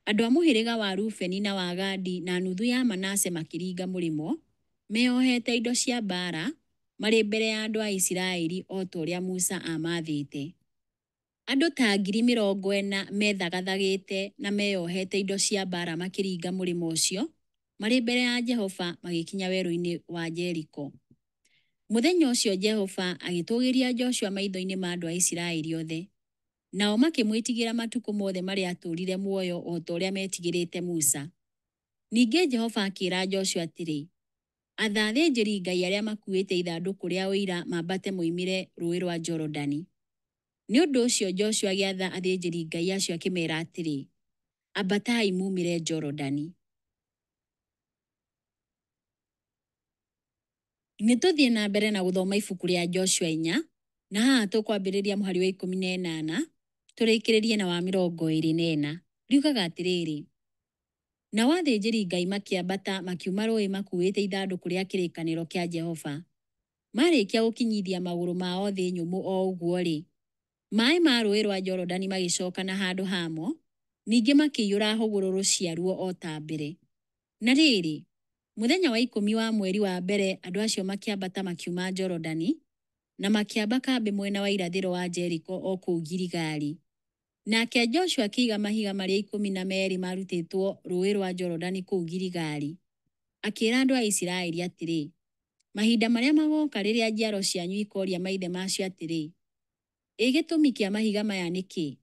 Andũ a mũhĩrĩga wa Rubeni na wa Gadi na nuthu ya Manase makĩringa mũrĩmo, meeohete indo cia mbaara, marĩ mbere ya andũ a Isiraeli o ta ũrĩa Musa aamaathĩte. Andũ ta 40,000 methagathagĩte na meeohete indo cia mbaara makĩringa mũrĩmo ũcio marĩ mbere ya Jehova magĩkinya werũ-inĩ wa Jeriko. Mũthenya ũcio Jehova agĩtũũgĩria Joshua maitho-inĩ ma andũ a Isiraeli othe. Nao makĩmwĩtigĩra matukũ mothe marĩa aatũũrire muoyo o ta ũrĩa meetigĩrĩte Musa. Ningĩ Jehova akĩĩra Joshua atĩrĩ, Atha athĩnjĩri-Ngai arĩa makuuĩte ithandũkũ rĩa Ũira mambate moimĩre Rũũĩ rwa Jorodani. Nĩ ũndũ ũcio Joshua agĩatha athĩnjĩri-Ngai acio akĩmeera atĩrĩ, Ambatai muumĩre Jorodani. Nĩ tũthiĩ na mbere na gũthoma ibuku rĩa Joshua 4, na haha tũkwambĩrĩria mũhari wa 18 tũrĩkĩrĩrie na wa 24. Riugaga atĩrĩrĩ, nao athĩnjĩri-Ngai makĩambata makiuma rũũĩ makuuĩte ithandũkũ rĩa kĩrĩkanĩro kĩa Jehova. Maarĩkia gũkinyithia magũrũ mao thĩ nyũmũ o ũguo-rĩ, maaĩ ma Rũũĩ rwa Jorodani magĩcoka na handũ hamo, ningĩ makĩiyũra hũgũrũrũ ciaruo o ta mbere. Na rĩrĩ, mũthenya wa 10 wa mweri wa mbere andũ acio makĩambata makiuma Jorodani, na makĩamba kambĩ mwena wa irathĩro wa Jeriko o kũu Giligali. Nake Joshua akĩiga mahiga marĩa 12 maarutĩtwo Rũũĩ rwa Jorodani kũu Giligali. Akĩĩra andũ a Isiraeli atĩrĩ, Mahinda marĩa magooka rĩrĩa njiaro cianyu ikooria maithe macio atĩrĩ, 'Ĩ gĩtũmi kĩa mahiga maya nĩ kĩĩ?'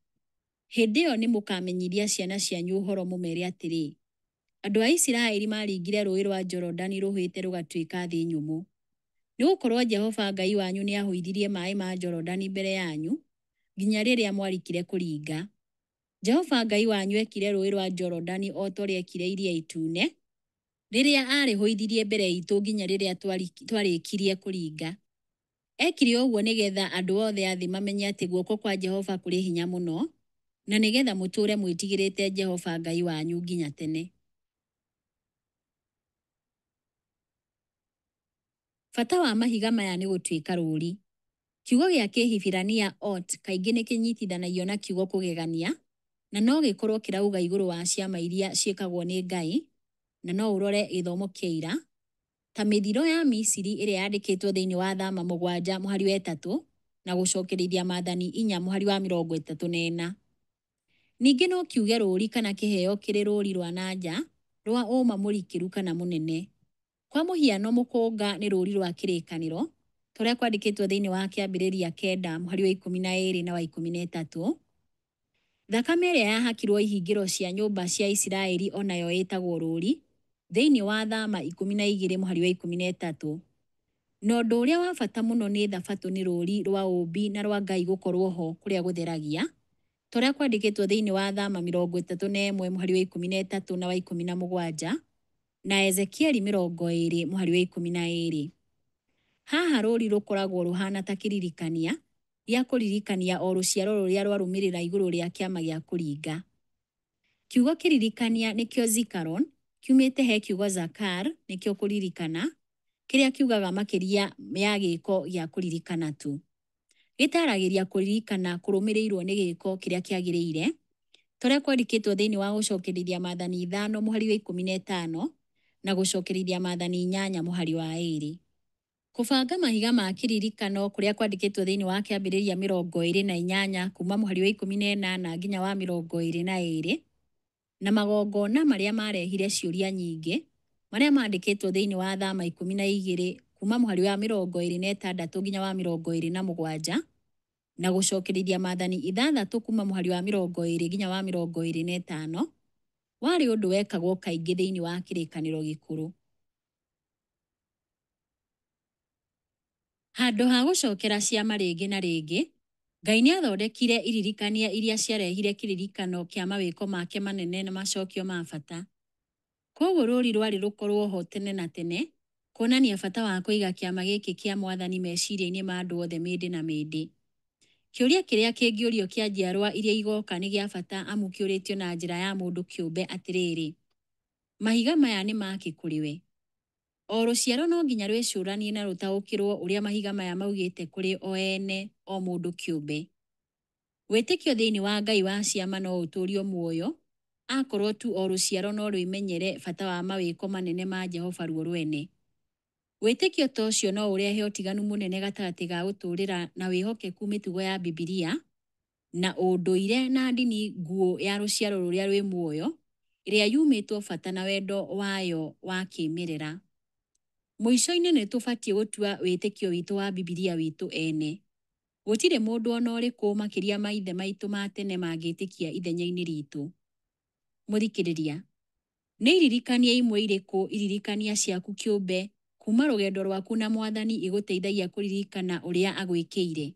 Hĩndĩ ĩyo nĩmũkamenyithia ciana cianyu ũhoro mũmeere atĩrĩ, 'Andũ a Isiraeli maaringire Rũũĩ rwa Jorodani rũhwĩte rũgatuĩka thĩ nyũmũ. Nĩgũkorwo Jehova Ngai wanyu nĩahũithirie maaĩ ma Jorodani mbere yanyu nginya rĩrĩa mwarikire kũringa. Jehova Ngai wanyu eekire Rũũĩ rwa Jorodani o ta ũrĩa eekire Iria Itune, rĩrĩa aarĩhũithirie mbere iitũ nginya rĩrĩa twarĩkirie kũringa. Eekire ũguo nĩgeetha andũ othe a thĩ mamenye atĩ guoko kwa Jehova kũrĩ hinya mũno, na nĩgeetha mũtũũre mwĩtigĩrĩte Jehova Ngai wanyu nginya tene. Bata wa mahiga maya nĩ gũtuĩka rũũri. Kiugo gĩa Kĩhibirania ot kaingĩ nĩ kĩnyitithanagio na kiugo kũgegania, na no gĩkorũo kĩrauga igũrũ wa ciama iria ciĩkagwo nĩ Ngai, na no ũrore gĩthomo kĩa ira, ta mĩthiro ya Misiri ĩrĩa yandĩkĩtwo thĩinĩ wa Thama 7 mũhari wa 3 na gũcokerithia Maathani 4 mũhari wa 34. Ningĩ no kiuge rũũri kana kĩheo kĩrĩ rũũri rwa na nja rwa ũũma mũrikĩru kana mũnene. Kwa mũhiano, mũkũnga nĩ rũũri rwa kĩrĩkanĩro, ta ũrĩa kwandĩkĩtwo thĩinĩ wa Kĩambĩrĩria 9 mũhari wa 12 na wa 13. Thakame ĩrĩa yahakirwo ihingĩro cia nyũmba cia Isiraeli o nayo ĩtagwo rũũri, thĩinĩ wa Thama 12 mũhari wa 13. Na ũndũ ũrĩa wa bata mũno nĩ Thabatũ nĩ rũũri rwa ũũmbi na rwa Ngai gũkorwo ho kũrĩa gũtheragia, ta ũrĩa kwandĩkĩtwo thĩinĩ wa Thama 31 mũhari wa 13 na wa 17, na Ezekieli 20 mũhari wa 12. Haha rũũri rũkoragwo rũhaana ta kĩririkania gĩa kũririkania o rũciaro rũrĩa rwarũmĩrĩra igũrũ rĩa kĩama gĩa kũringa. Kiugo kĩririkania nĩkĩo zikaron, kiumĩte he kiugo zakar, nĩkĩo kũririkana, kĩrĩa kiugaga makĩria ya gĩĩko gĩa kũririkana tu. Gĩtaaragĩria kũririkana kũrũmĩrĩirwo nĩ gĩĩko kĩrĩa kĩagĩrĩire, ta ũrĩa kwandĩkĩtwo thĩinĩ wa Gũcokerithia Maathani 5 mũhari wa 15 na Gũcokerithia Maathani 8 mũhari wa 2. Kũbanga mahiga ma kĩririkano kũrĩa kwandĩkĩtwo thĩinĩ wa Kĩambĩrĩria 28 kuuma mũhari wa 18 nginya wa 22, na magongona marĩa maarehire ciũria nyingĩ, marĩa mandĩkĩtwo thĩinĩ wa Thama 12 kuuma mũhari wa 26 nginya wa 27, na Gũcokerithia Maathani 6 kuuma mũhari wa 20 nginya wa 25, warĩ ũndũ wekagwo kaingĩ thĩinĩ wa Kĩrĩkanĩro Gĩkũrũ. Handũ ha gũcokera ciama rĩngĩ na rĩngĩ, Ngai nĩ aathondekire iririkania iria ciarehire kĩririkano kĩa mawĩko make manene na macokio ma bata. Kwoguo rũũri rwarĩ rũkorũo ho tene na tene, kuonania bata wa kũiga kĩama gĩkĩ kĩa Mwathani meciria-inĩ ma andũ othe mĩndĩ na mĩndĩ. Kĩũria kĩrĩa kĩngĩũrio kĩa njiarwa iria igooka nĩ gĩa bata amu kĩũrĩtio na njĩra ya mũndũ kĩũmbe atĩrĩrĩ, Mahiga maya nĩ ma kĩ kũrĩ we? O rũciaro no nginya rwĩcũranie na rũtaũkĩrũo ũrĩa mahiga maya maugĩte kũrĩ o ene o mũndũ kĩũmbe. Wĩtĩkio thĩinĩ wa Ngai wa ciama no ũtũũrio muoyo akorũo tu o rũciaro no rwĩmenyere bata wa mawĩko manene ma Jehova ruo rwene. Wĩtĩkio ta ũcio no ũrehe ũtiganu mũnene gatagatĩ ga gũtũũrĩra na wĩhokeku mĩtugo ya Bibilia na ũndũire na ndini nguũ ya rũciaro rũrĩa rwĩ muoyo ĩrĩa yumĩtwo bata na wendo wayo wa kĩĩmerera. Mũico-inĩ nĩ tũbatiĩ gũtua wĩtĩkio witũ wa Bibilia witũ ene. Gũtirĩ mũndũ o na ũrĩkũ makĩria maithe maitũ ma tene mangĩtĩkia ithenya-inĩ ritũ. Mũthikĩrĩria, nĩ iririkania imwe irĩkũ iririkania ciaku kĩũmbe kuuma rũgendo rwaku na Mwathani igũteithagia kũririkana ũrĩa agwĩkĩire?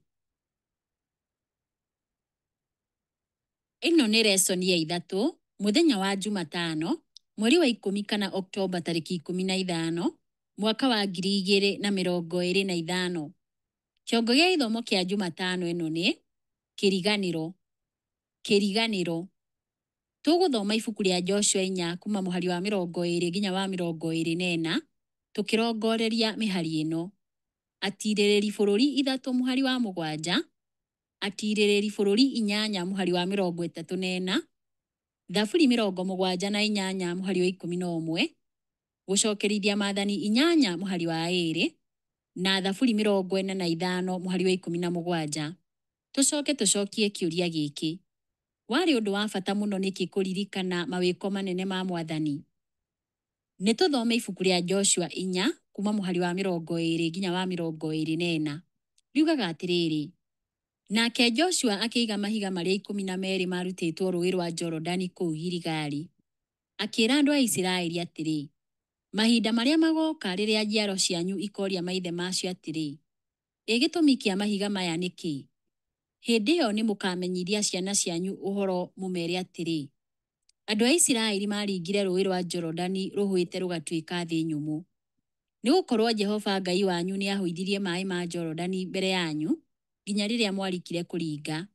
Ĩno nĩ lesson ya ithatũ, mũthenya wa Jumatano, mweri wa ikũmi kana Oktoba tarĩki 15, mwaka wa 2025. Kĩongo gĩa gĩthomo kĩa Jumatano ĩno nĩ kĩriganĩro. Kĩriganĩro. Tũgũthoma ibuku rĩa Joshua 4 kuma mũhari wa 20 nginya wa 24, tũkĩrongoreria mĩhari ĩno. Atirĩrĩri bũrũri 3 mũhari wa 7, Atirĩrĩri bũrũri 8 mũhari wa 34, Thaburi 78 mũhari wa 11, Gũcokerithia Maathani 8 mũhari wa 2, na Thaburi 45 mũhari wa 17. Tũcoke tũcokie kĩũria gĩkĩ. Warĩ ũndũ wa bata mũno nĩkĩ kũririkana mawĩko manene ma Mwathani? Nĩ tũthome ibuku rĩa Joshua 4 kuma mũhari wa 20 nginya wa 24. Riugaga atĩrĩrĩ, Nake Joshua akĩiga mahiga marĩa 12 maarutĩtwo rũũĩ rwa Jorodani kũu Giligali. Akĩĩra andũ a Isiraeli atĩrĩ, Mahinda marĩa magooka rĩrĩa njiaro cianyu ikooria maithe macio atĩrĩ, 'Ĩ gĩtũmi kĩa mahiga maya nĩ kĩĩ?' Hĩndĩ ĩyo nĩmũkamenyithia ciana cianyu ũhoro mũmeere atĩrĩ, 'Andũ a Isiraeli maaringire rũũĩ rwa Jorodani rũhũĩte rũgatuĩka thĩ nyũmũ. Nĩgũkorwo Jehova Ngai wanyu nĩahũithirie maaĩ ma Jorodani mbere yanyu nginya rĩrĩa mwarikire kũringa.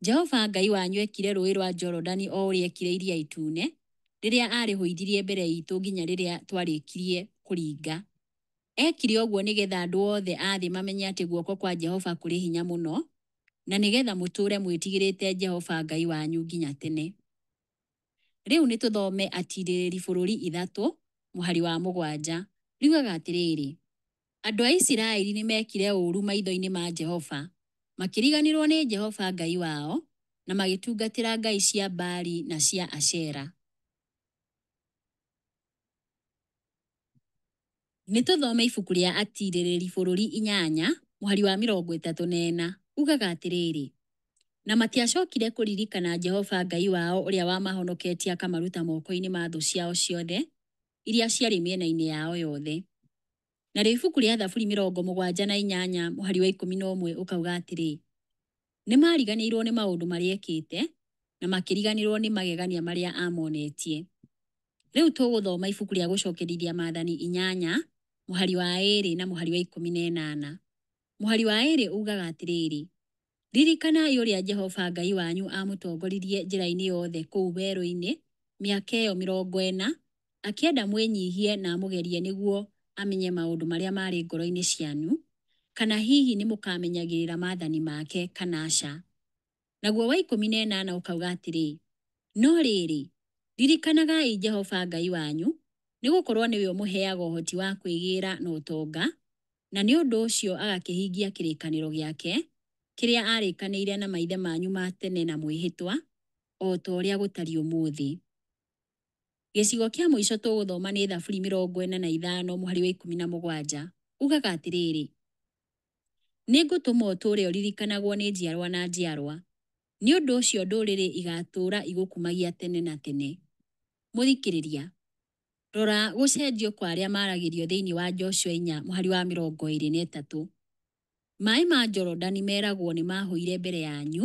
Jehova Ngai wanyu eekire rũũĩ rwa Jorodani o ũrĩa eekire Iria Itune rĩrĩa aarĩhũithirie mbere iitũ nginya rĩrĩa twarĩkirie kũringa. Eekire ũguo nĩgeetha andũ othe a thĩ mamenye atĩ guoko kwa Jehova kũrĩ hinya mũno, na nĩgeetha mũtũũre mwĩtigĩrĩte Jehova Ngai wanyu nginya tene. Rĩu nĩ tũthome Atirĩrĩri bũrũri 3 mũhari wa 7. Riugaga atĩrĩrĩ, Andũ a Isiraeli nĩmekire ũũru maitho-inĩ ma Jehova, makĩriganĩrwo nĩ Jehova Ngai wao, na magĩtungatĩra ngai cia Baali na cia Ashera. Nĩ tũthome ibuku rĩa Atirĩrĩri bũrũri 8 mũhari wa 34. Ugaga atĩrĩrĩ, Na matiacokire kũririkana Jehova Ngai wao ũrĩa wamahonoketie akamaruta moko-inĩ ma thũ ciao ciothe iria ciarĩ mĩena-inĩ yao yothe. Narĩo ibuku rĩa Thaburi 78 mũhari wa 11 ũkauga atĩrĩ, Nĩmariganĩirwo nĩ maũndũ marĩa ekĩte, na makĩriganĩrwo nĩ magegania marĩa aamonetie. Rĩu tũgũthoma ibuku rĩa Gũcokerithia Maathani 8 mũhari wa 2 na mũhari wa 18. Mũhari wa 2 ugaga atĩrĩrĩ, Ririkanai ũrĩa Jehova Ngai wanyu aamũtongoririe njĩra-inĩ yothe kũu werũ-inĩ mĩaka ĩyo 40, akĩenda mwĩnyiihie na amũgerie nĩguo amenye maũndũ marĩa maarĩ ngoro-inĩ cianyu, kana hihi nĩmũkamenyagĩrĩra maathani make kana aca. Naguo wa 18 ũkauga atĩrĩ, No rĩrĩ, ririkanagai Jehova Ngai wanyu, nĩ gũkorũo nĩwe ũmũheaga ũhoti wa kwĩgĩĩra na ũtonga, na nĩ ũndũ ũcio agakĩhingia kĩrĩkanĩro gĩake, kĩrĩa aarĩkanĩire na maithe manyu ma tene na mwĩhĩtwa, o ta ũrĩa gũtariĩ ũmũthĩ. Gĩcigo kĩa mũico tũgũthoma nĩ Thaburi 45 mũhari wa 17. Ugaga atĩrĩrĩ, Nĩngũtũma ũtũũre ũririkanagwo nĩ njiarwa na njiarwa, nĩ ũndũ ũcio ndũrĩrĩ igaatũũra igũkumagia tene na tene. Mũthikĩrĩria, rora gũcenjio kwa arĩa maragĩrio thĩinĩ wa Joshua 4 mũhari wa 23. Maĩ ma Jorodani meragwo nĩ mahũire mbere yanyu,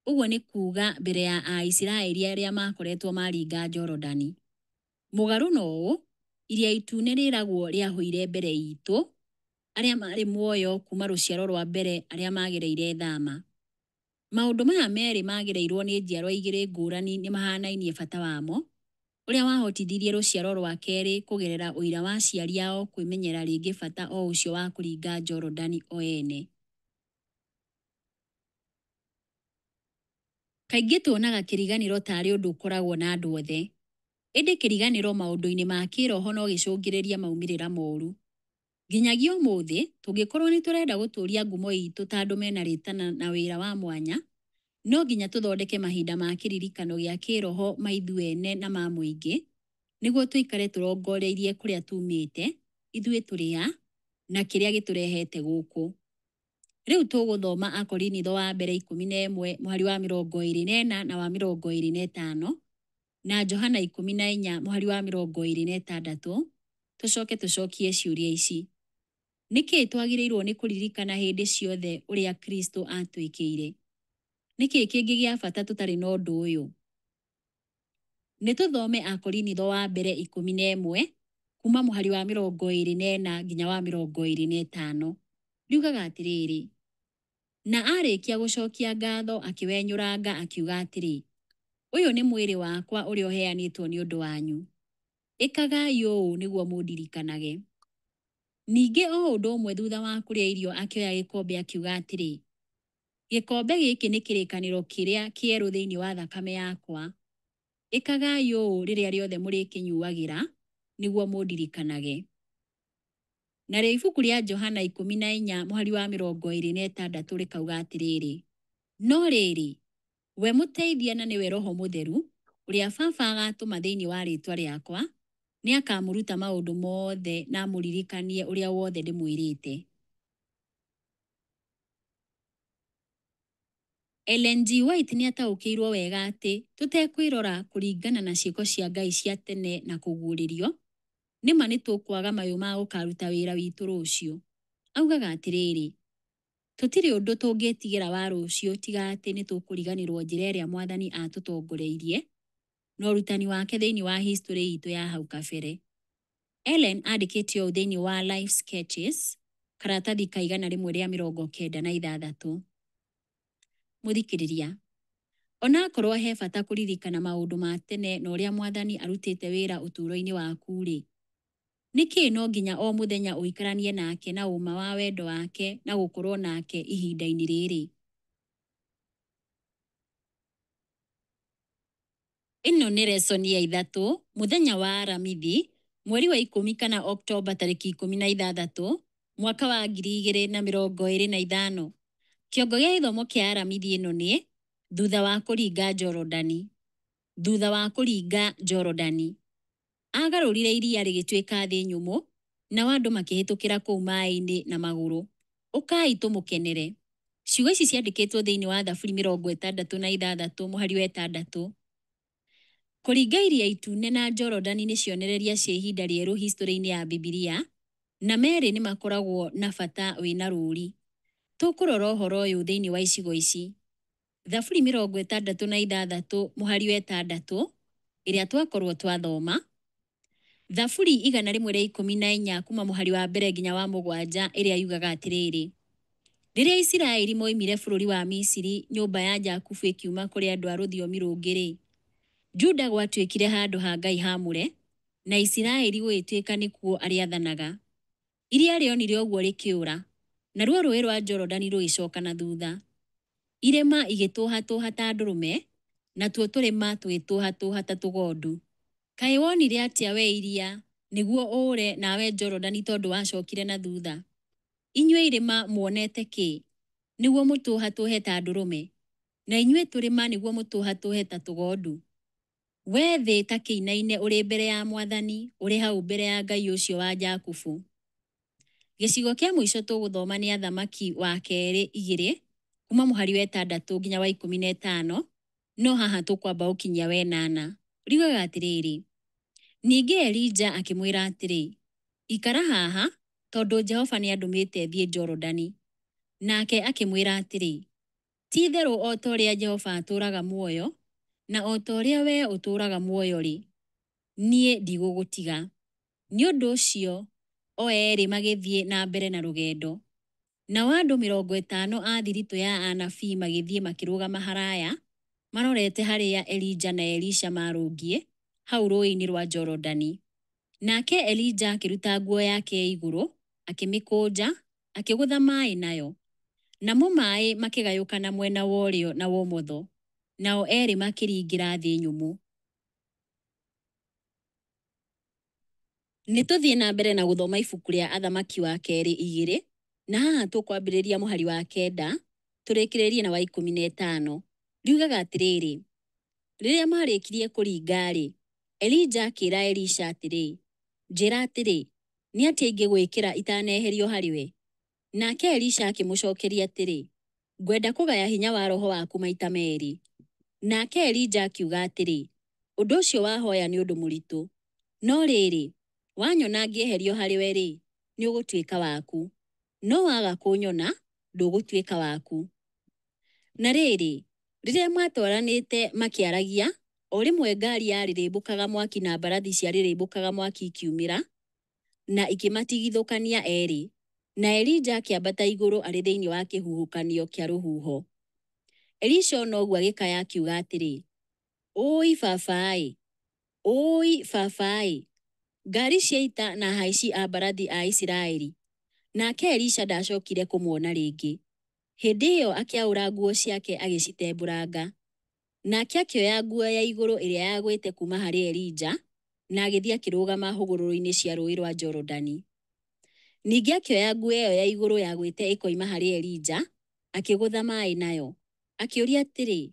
ũguo nĩ kuuga mbere ya Aisiraeli arĩa maakoretwo maringa Jorodani. Mũgarũ na ũũ, Iria Itune rĩragwo rĩahũire mbere itũ, arĩa marĩ muoyo kuuma rũciaro rwa mbere arĩa magereire thama. Maũndũ maya merĩ magereirwo nĩ njiarwa igĩrĩ ngũrani nĩ mahanainie bata wamo, ũrĩa wahotithirie rũciaro rwa kerĩ kũgerera ũira wa aciari ao kwĩmenyera rĩngĩ bata o ũcio wa kũringa Jorodani o ene. Kaingĩ tuonaga kĩriganĩro ta arĩ ũndũ ũkoragwo na andũ othe. Ĩndĩ kĩriganĩro maũndũ-inĩ ma kĩĩroho no gĩcũngĩrĩrie maumĩrĩra moru. Nginyagia ũmũthĩ, tũngĩkorũo nĩ tũrenda gũtũũria ngumo itũ ta andũ mena rĩtana na wĩra wa mwanya, no nginya tũthondeke mahinda ma kĩririkano gĩa kĩĩroho ma ithuĩ ene na ma mũingĩ, nĩguo tũikare tũrongoreirie kũrĩa tuumĩte, ithuĩ tũrĩ a, na kĩrĩa gĩtũrehete gũkũ. Rĩu tũgũthoma Akorinitho wa mbere 11 mũhari wa 24 na wa 25 na Johana 14 mũhari wa 26, tũcoke tũcokie ciũria ici. Nĩkĩ twagĩrĩirũo nĩ kũririkana hĩndĩ ciothe ũrĩa Kristo aatwĩkĩire? Nĩ kĩĩ kĩngĩ gĩa bata tũtarĩ na ũndũ ũyũ? Nĩ tũthome Akorinitho wa mbere 11 kuuma mũhari wa 24 nginya wa 25. Riugaga atĩrĩrĩ, na aarĩkia gũcokia ngatho akĩwenyũranga akiuga atĩrĩ, ũyũ nĩ mwĩrĩ wakwa ũrĩa ũheanĩtwo nĩ ũndũ wanyu. Ĩkagai ũũ nĩguo mũndirikanage. Ningĩ o ũndũ ũmwe thutha wa kũrĩa irio akĩoya gĩkombe akiuga atĩrĩ, gĩkombe gĩkĩ nĩ kĩrĩkanĩro kĩrĩa kĩerũ thĩinĩ wa thakame yakwa. Ĩkagai ũũ rĩrĩa rĩothe mũrĩkĩnyuagĩra nĩguo mũndirikanage. Narĩo ibuku rĩa Johana 14 mũhari wa 26 rĩkauga atĩrĩrĩ, no rĩrĩ, we mũteithia na nĩwe Roho Mũtheru, ũrĩa Baba agatũma thĩinĩ wa rĩĩtwa rĩakwa, nĩ akamũruta maũndũ mothe na amũririkanie ũrĩa wothe ndĩmwĩrĩte. Ellen G. White nĩ ataũkĩirũo wega atĩ tũtekwĩrora kũringana na ciĩko cia Ngai cia tene na kũguũrĩrio, nĩ ma nĩ tũkwaga mayũ ma gũkaruta wĩra witũ rũciũ. Augaga atĩrĩrĩ, tũtirĩ ũndũ tũngĩtigĩra wa rũciũ tiga atĩ nĩ tũkũriganĩrũo njĩra ĩrĩa Mwathani aatũtongoreirie na ũrutani wake thĩinĩ wa historĩ itũ ya hau kabere. Ellen andĩkĩte ũũ thĩinĩ wa Life Sketches, karatathi ka 196. Mũthikĩrĩria, ona akorwo he bata kũririkana maũndũ ma tene na ũrĩa Mwathani arutĩte wĩra ũtũũro-inĩ waku-rĩ, nĩkĩ no nginya o mũthenya ũikaranie nake na ũma wa wendo wake na gũkorwo nake ihinda-inĩ rĩrĩ? Ĩno nĩ resoni ya ithatũ, mũthenya wa Aramithi, mweri wa 10 kana Oktoba tarĩki 16, mwaka wa 2025. Kĩongo gĩa gĩthomo kĩa Aramithi ĩno nĩ thutha wa kũringa Jorodani. Thutha wa kũringa Jorodani. Agarũrire iria rĩgĩtuĩka thĩ nyũmũ, nao andũ makĩhĩtũkĩra kũu maĩ-inĩ na magũrũ. Ũkai tũmũkenere. Ciugo ici ciandĩkĩtwo thĩinĩ wa Thaburi 66 mũhari wa 6. Kũringa Iria Itune na Jorodani nĩ cionereria cia ihinda rĩerũ historĩ-inĩ ya Bibilia, na merĩ nĩ makoragwo na bata wĩna rũũri. Tũkũrora ũhoro ũyũ thĩinĩ wa icigo ici. Thaburi 66 mũhari wa 6 ĩrĩa twakorwo twathoma. Thaburi 114 kuma mũhari wa mbere nginya wa 7 ĩrĩa yugaga atĩrĩrĩ, rĩrĩa Isiraeli moimire bũrũri wa Misiri, nyũmba ya Jakubu ĩkiuma kũrĩ andũ a rũthiomi rũngĩ-rĩ, Juda gwatuĩkire handũ ha Ngai haamũre, na Isiraeli gũgĩtuĩka nĩkuo arĩathanaga. Iria rĩonire ũguo rĩkĩũra, Naruo Rũũĩ rwa Jorodani rũgĩcoka na thutha. Irĩma igĩtũhatũũha ta ndũrũme, natuo tũrĩma tũgĩtũhatũũha ta tũgondu. Kaĩ wonire atĩa, wee iria, nĩguo ũũre, nawe Jorodani tondũ wacokire na thutha? Inyuĩ irĩma muonete kĩ, nĩguo mũtũhatũũhe ta ndũrũme, na inyuĩ tũrĩma nĩguo mũtũhatũũhe ta tũgondu? Wee thĩ ta kĩinaine ũrĩ mbere ya Mwathani, ũrĩ hau mbere ya Ngai ũcio wa Jakubu. Gĩcigo kĩa mũico tũgũthoma nĩ Athamaki wa Kerĩ igĩrĩ, kuma mũhari wa ĩtandatũ nginya wa 15, no haha tũkwamba gũkinyia wa ĩnana. Riugaga atĩrĩrĩ, ningĩ Elija akĩmwĩra atĩrĩ, Ikara haha, tondũ Jehova nĩandũmĩte thiĩ Jorodani. Nake akĩmwĩra atĩrĩ, Ti-itherũ o ta ũrĩa Jehova atũũraga muoyo, na o ta ũrĩa wee ũtũũraga muoyo-rĩ, niĩ ndigũgũtiga. Nĩ ũndũ ũcio o eerĩ magĩthiĩ na mbere na rũgendo. Nao andũ 50 a thiritũ ya anabii magĩthiĩ makĩrũgama haraaya, marorete harĩa Elija na Elisha maarũngiĩ, hau rũũĩ-inĩ rwa Jorodani. Nake Elija akĩruta nguo yake ya igũrũ, akĩmĩkũnja, akĩgũtha maaĩ nayo. Namo maaĩ makĩgayũkana mwena wa ũrĩo na wa ũmotho, nao eerĩ makĩringĩra thĩ nyũmũ. Nĩ tũthiĩ na mbere na gũthoma ibuku rĩa Athamaki wa Kerĩ igĩrĩ, na haha tũkwambĩrĩria mũhari wa kenda, tũrĩkĩrĩrie na wa 15. Riugaga atĩrĩrĩ, rĩrĩa maarĩkirie kũringa-rĩ, Elija akĩĩra Elisha atĩrĩ, Njĩĩra atĩrĩ, nĩ atĩa ingĩgwĩkĩra itaneherio harĩwe? Nake Elisha akĩmũcokeria atĩrĩ, Ngwenda kũgaya hinya wa roho waku maita merĩ. Nake Elija akiuga atĩrĩ, Ũndũ ũcio wahoya nĩ ũndũ mũritũ. No rĩrĩ, wanyona ngĩeherio harĩwe-rĩ, nĩũgũtuĩka waku. No waga kũnyona, ndũgũtuĩka waku. Na rĩrĩ, rĩrĩa maatwaranĩte makĩaragia, o rĩmwe ngaari yarĩrĩmbũkaga mwaki na mbarathi ciarĩrĩmbũkaga mwaki ikiumĩra, na ikĩmatigithũkania eerĩ, na Elija akĩambata igũrũ arĩ thĩinĩ wa kĩhuhũkanio kĩa rũhuho. Elisha ona ũguo agĩkaya akiuga atĩrĩ, Ũũi baba-ĩ! Ũũi baba-ĩ! Ngaari cia ita na ahaici a mbarathi a Isiraeli! Nake Elisha ndaacokire kũmuona rĩngĩ. Hĩndĩ ĩyo akĩaũra nguo ciake agĩcitembũranga. Nake akĩoya nguo ya igũrũ ĩrĩa yagwĩte kuuma harĩ Elija, na agĩthiĩ akĩrũgama hũgũrũrũ-inĩ cia Rũũĩ rwa Jorodani. Ningĩ akĩoya nguo ĩyo ya igũrũ yagwĩte ĩkoima harĩ Elija, akĩgũtha maaĩ nayo. Akĩũria atĩrĩ,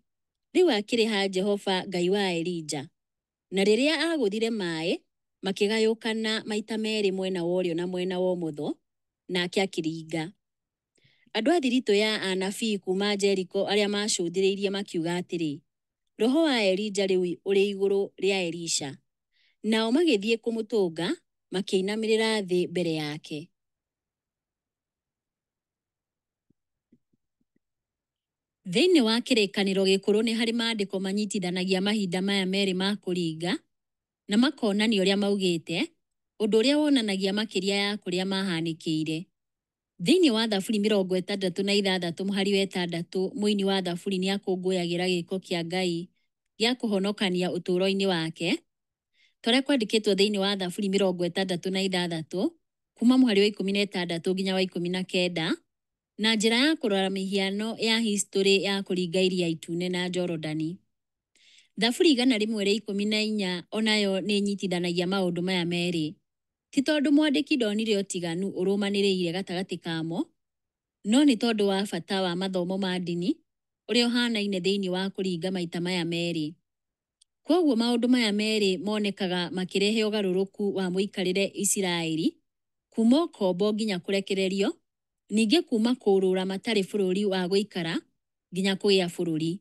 Rĩu akĩrĩ ha Jehova Ngai wa Elija? Na rĩrĩa aagũthire maaĩ, makĩgayũkana maita meerĩ mwena wa ũrĩo na mwena wa ũmotho, nake akĩringa. Andũ a thiritũ ya anabii kuuma Jeriko arĩa maacũthĩrĩirie makiuga atĩrĩ, Roho wa Elija rĩu ũrĩ igũrũ rĩa Elisha. Nao magĩthiĩ kũmũtũnga, makĩinamĩrĩra thĩ mbere yake. Thĩinĩ wa Kĩrĩkanĩro Gĩkũrũ nĩ harĩ maandĩko manyitithanagia mahinda maya merĩ ma kũringa na makonania ũrĩa maugĩte, ũndũ ũrĩa wonanagia makĩria ya kũrĩa mahanĩkĩire. Thĩinĩ wa Thaburi 66 mũhari wa ĩtandatũ mũini wa Thaburi nĩ akũngũyagĩra gĩĩko kĩa Ngai gĩa kũhonokania ũtũũro-inĩ wake, ta ũrĩa kwandĩkĩtwo thĩinĩ wa Thaburi 66 kuuma mũhari wa 16 nginya wa 19, na njĩra ya kũrora mĩhiano ya historĩ ya kũringa Iria Itune na Jorodani. Thaburi 114 o nayo nĩ ĩnyitithanagia maũndũ maya merĩ. Ti tondũ mwandĩki ndonire ũtiganu ũrũmanĩrĩire gatagatĩ kamo, no nĩ tondũ wa bata wa mathomo ma ndini ũrĩa ũhaanaine thĩinĩ wa kũringa maita maya merĩ. Kwoguo maũndũ maya merĩ monekaga makĩrehe ũgarũrũku wa mũikarĩre Isiraeli, kuuma ũkombo nginya kũrekererio, ningĩ kuuma kũũrũra matarĩ bũrũri wa gũikara nginya kũgĩa bũrũri.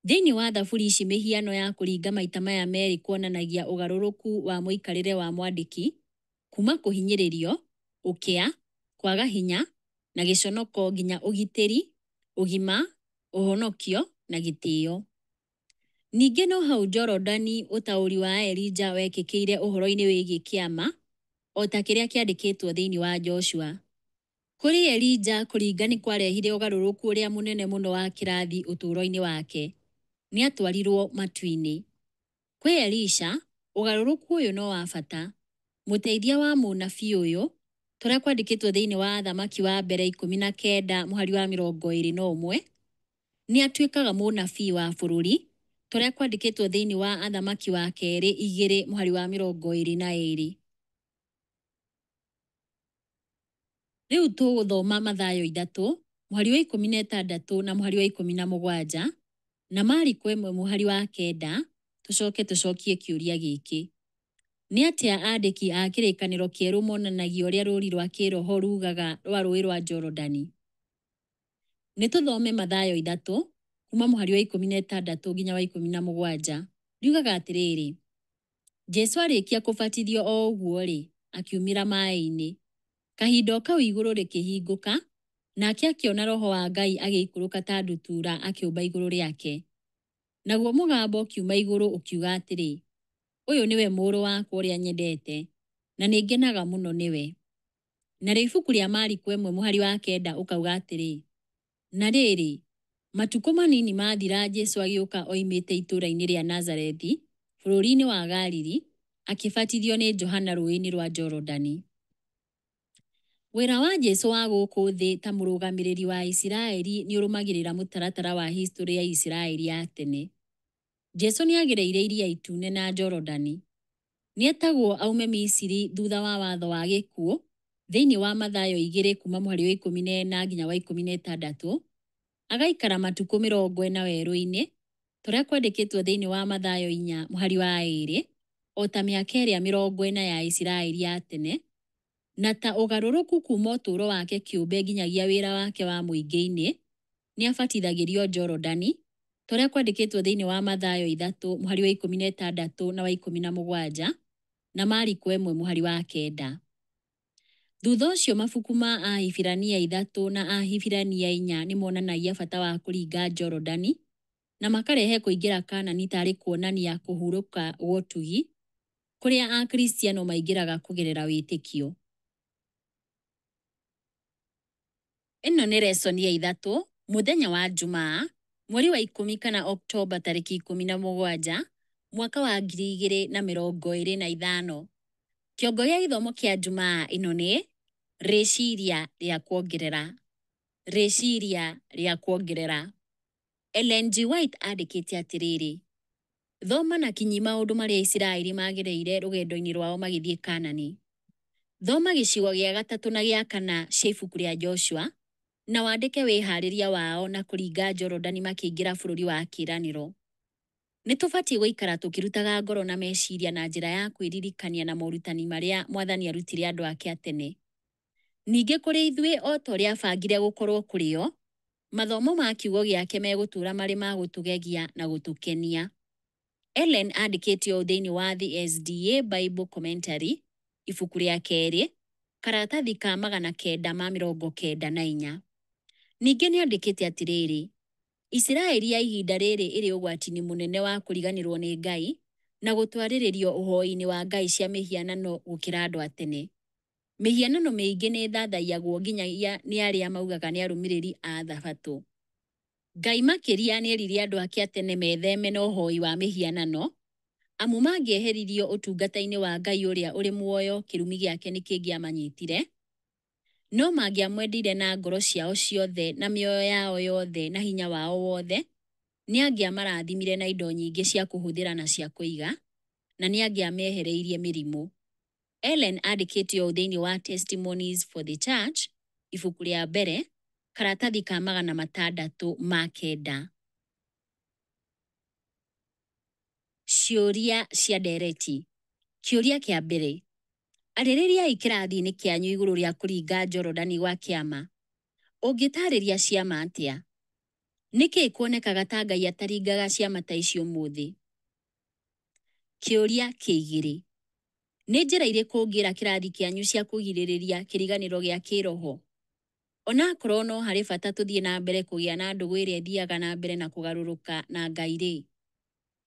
Thĩinĩ wa Thaburi ici mĩhiano ya kũringa maita maya merĩ kuonanagia ũgarũrũku wa mũikarĩre wa mwandĩki, kuuma kũhinyĩrĩrio, ũkĩa, kwaga hinya, na gĩconoko nginya ũgitĩri, ũgima, ũhonokio, na gĩtĩo. Ningĩ no hau Jorodani ũtaũri wa Elija wekĩkĩire ũhoro-inĩ wĩgiĩ kĩama, o ta kĩrĩa kĩandĩkĩtwo thĩinĩ wa Joshua. Kũrĩ Elija kũringa nĩ kwarehire ũgarũrũku ũrĩa mũnene mũno wa kĩrathi ũtũũro-inĩ wake. Nĩ aatwarirũo matu-inĩ. Kwĩ Elisha, ũgarũrũku ũyũ no wa bata. Mũteithia wa mũnabii ũyũ Ta ũrĩa kwandĩkĩtwo thĩinĩ wa Athamaki wa Mbere 19 mũhari wa 21. Nĩ atuĩkaga mũnabii wa bũrũri, ta ũrĩa kwandĩkĩtwo thĩinĩ wa Athamaki wa Kerĩ 2 mũhari wa 22. Rĩu tũgũthoma Mathayo 3 mũhari wa 16 na mũhari wa 17 na Mariko 1 mũhari wa 9, tũcoke tũcokie kĩũria gĩkĩ. Nĩ atĩa andĩki a Kĩrĩkanĩro Kĩerũ monanagia ũrĩa rũũri rwa kĩĩroho rugaga rwa Rũũĩ rwa Jorodani? Nĩ tũthome Mathayo 3 kuma mũhari wa 16 nginya wa 17. Riugaga atĩrĩrĩ, Jesu arĩkia kũbatithio o ũguo-rĩ, akiumĩra maĩ-inĩ. Kahinda o kau igũrũ rĩkĩhingũka, nake akĩona Roho wa Ngai agĩikũrũka ta ndutura akĩũmba igũrũ rĩake. Naguo mũgambo ũkiuma igũrũ ũkiuga atĩrĩ, Ũyũ nĩwe Mũrũ wakwa ũrĩa nyendete, na nĩngenaga mũno nĩwe. Narĩo ibuku rĩa Mariko 1 mũhari wa 9 ũkauga atĩrĩ, Na rĩrĩ, matukũ manini mathira Jesu agĩũka oimĩte itũũra-inĩ rĩa Nazarethi, bũrũri-inĩ wa Galili, akĩbatithio nĩ Johana rũũĩ-inĩ rwa Jorodani. Wĩra wa Jesu wa gũkũ thĩ ta mũrũgamĩrĩri wa Isiraeli nĩ ũrũmagĩrĩra mũtaratara wa historĩ ya Isiraeli ya tene. Jesu nĩ agereire Iria Itune na Jorodani. Nĩ etagwo aume Misiri thutha wa watho wa gĩkuũ thĩinĩ wa Mathayo 2 kuma mũhari wa 14 nginya wa 16, agaikara matukũ 40 werũ-inĩ, ta ũrĩa kwandĩkĩtwo thĩinĩ wa Mathayo 4 mũhari wa 2, o ta mĩaka ĩrĩa 40 ya Isiraeli ya tene, na ta ũgarũrũku kuma ũtũũro wake kĩũmbe nginyagia wĩra wake wa mũingĩ-inĩ, nĩ abatithagĩrio Jorodani, ta ũrĩa kwandĩkĩtwo thĩinĩ wa Mathayo 3 mũhari wa 16 na wa 17, na Mariko 1 mũhari wa 9. Thutha ũcio mabuku ma Ahibirania 3 na Ahibirania 4 nĩ monanagia bata wa kũringa Jorodani na makarehe kũingĩra Kaanani tarĩ kuonania kũhurũka gwa ũtugi, kũrĩa Akristiano maingĩraga kũgerera wĩtĩkio. Ĩno nĩ lesson ya 3, mũthenya wa Jumaa, mweri wa 10 kana Oktoba tarĩki 17, mwaka wa 2025. Kĩongo gĩa gĩthomo kĩa Jumaa ĩno nĩ rĩciria rĩa kuongerera. Rĩciria rĩa kuongerera. Ellen G. White andĩkĩte atĩrĩrĩ, Thoma na kinyi maũndũ marĩa Isiraeli magereire rũgendo-inĩ rwao magĩthiĩ Kaanani. Thoma gĩcigo gĩa 3 na gĩa 4 cia ibuku rĩa Joshua, na wandĩke wĩharĩria wao na kũringa Jorodani makĩingĩra bũrũri wa kĩĩranĩro. Nĩ tũbatiĩ gũikara tũkĩrutaga ngoro na meciria na njĩra ya kwĩririkania na morutani marĩa Mwathani arutire andũ ake a tene. Ningĩ kũrĩ ithuĩ o ta ũrĩa abangire gũkorwo kũrĩ o, mathomo ma kiugo gĩake megũtũũra marĩ ma gũtũgegia na gũtũkenia. Ellen andĩkĩte ũũ thĩinĩ wa The SDA Bible Commentary, ibuku rĩa 2, karatathi ka 994. Ningĩ nĩ andĩkĩte atĩrĩrĩ, Isiraeli ya ihinda rĩrĩ ĩrĩ ũgwati-inĩ mũnene wa kũriganĩrwo nĩ Ngai na gũtwarĩrĩrio ũhoi-inĩ wa ngai cia mĩhianano gũkĩra andũ a tene. Mĩhianano mĩingĩ nĩ ĩthathaiagwo nginyagia nĩ arĩa maugaga nĩ arũmĩrĩri a Thabatũ. Ngai makĩria nĩ erire andũ ake a tene metheme na ũhoi wa mĩhianano, amu mangĩeheririo ũtungata-inĩ wa Ngai ũrĩa ũrĩ muoyo kĩrumi gĩake nĩ kĩngĩamanyitire. No mangĩamwendire na ngoro ciao ciothe na mĩoyo yao yothe na hinya wao wothe, nĩ angĩamarathimire na indo nyingĩ cia kũhũthĩra na cia kũiga, na nĩ angĩamehereirie mĩrimũ. Ellen andĩkĩte ũũ thĩinĩ wa Testimonies for the Church, ibuku rĩa 1, karatathi ka 609. Ciũria cia ndereti. Kĩũria kĩa mbere, arĩrĩriai kĩrathi-inĩ kĩanyu igũrũ rĩa kũringa Jorodani gwa kĩama. Ũngĩtaarĩria ciama atĩa? Nĩkĩ kuonekaga ta Ngai ataringaga ciama ta icio ũmũthĩ? Kĩũria kĩa 2, nĩ njĩra irĩkũ ũngĩra kĩrathi kĩanyu cia kũgirĩrĩria kĩriganĩro gĩa kĩĩroho? Onakorwo no harĩ bata tũthiĩ na mbere kũgĩa na ndũgũ ĩrĩa ĩthiaga na mbere na kũgarũrũka na Ngai rĩ,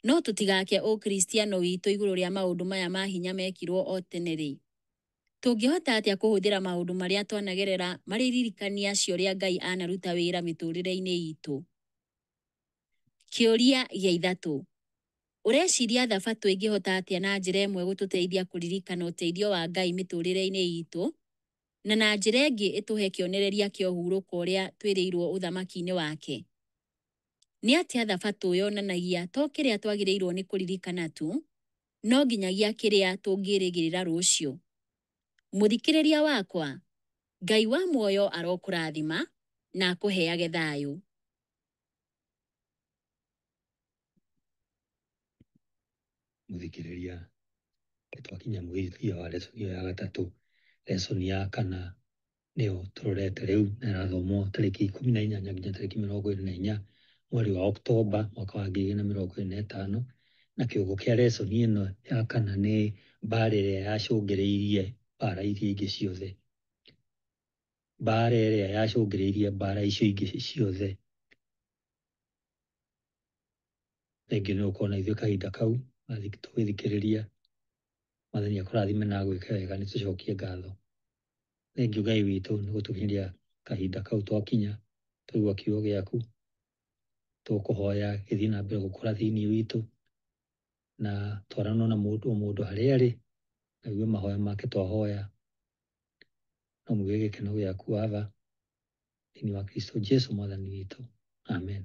no tũtigake ũkristiano witũ igũrũ rĩa maũndũ maya ma hinya mekirwo o tene rĩ. Tũngĩhota atĩa kũhũthĩra maũndũ marĩa twanagerera marĩ iririkania cia ũrĩa Ngai anaruta wĩra mĩtũũrĩre-inĩ itũ? Kĩũria gĩa 3, ũreciria Thabatũ ĩngĩhota atĩa na njĩra ĩmwe gũtũteithia kũririkana ũteithio wa Ngai mĩtũũrĩre-inĩ itũ Na na njĩra ĩngĩ ĩtũhe kĩonereria kĩa ũhurũko ũrĩa twĩrĩirwo ũthamaki-inĩ wake? Nĩ atĩa Thabatũ yonanagia to kĩrĩa twagĩrĩirwo nĩ kũririkana tu, no nginyagia kĩrĩa tũngĩrĩgĩrĩra rũciũ? Mũthikĩrĩria wakwa, Ngai wa muoyo arokũrathima na akũheage thayũ. Mũthikĩrĩria, nĩ twakinya mũthia wa lesson ĩyo ya gatatũ. Lesson ya kana nĩyo tũrorete rĩu na ĩrathomwo tarĩki 18 nginya tarĩki 24 mweri wa Oktoba mwaka wa 2025, na kĩongo kĩa lesson ĩno ya kana nĩ mbara ĩrĩa yacũngĩrĩirie mbara iria ingĩ ciothe. Mbara ĩrĩa yacũngĩrĩirie mbara icio ingĩ ciothe. Thengiũ nĩ gũkorwo na ithuĩ kahinda kau tũgĩthikĩrĩria. Mwathani akũrathime na agwĩke wega, nĩ tũcokie ngatho. Thengiũ Ngai witũ nĩ gũtũkinyĩria kahinda kau twakinya twaigua kiugo gĩaku, tũkũhoya gĩthiĩ na mbere gũkũra thĩinĩ witũ na twarano na mũndũ o mũndũ harĩa arĩ, na igue mahoya make twahoya no mũigue gĩkeno gĩaku Aba, thĩinĩ wa Kristo Jesu Mwathani witũ. Amen.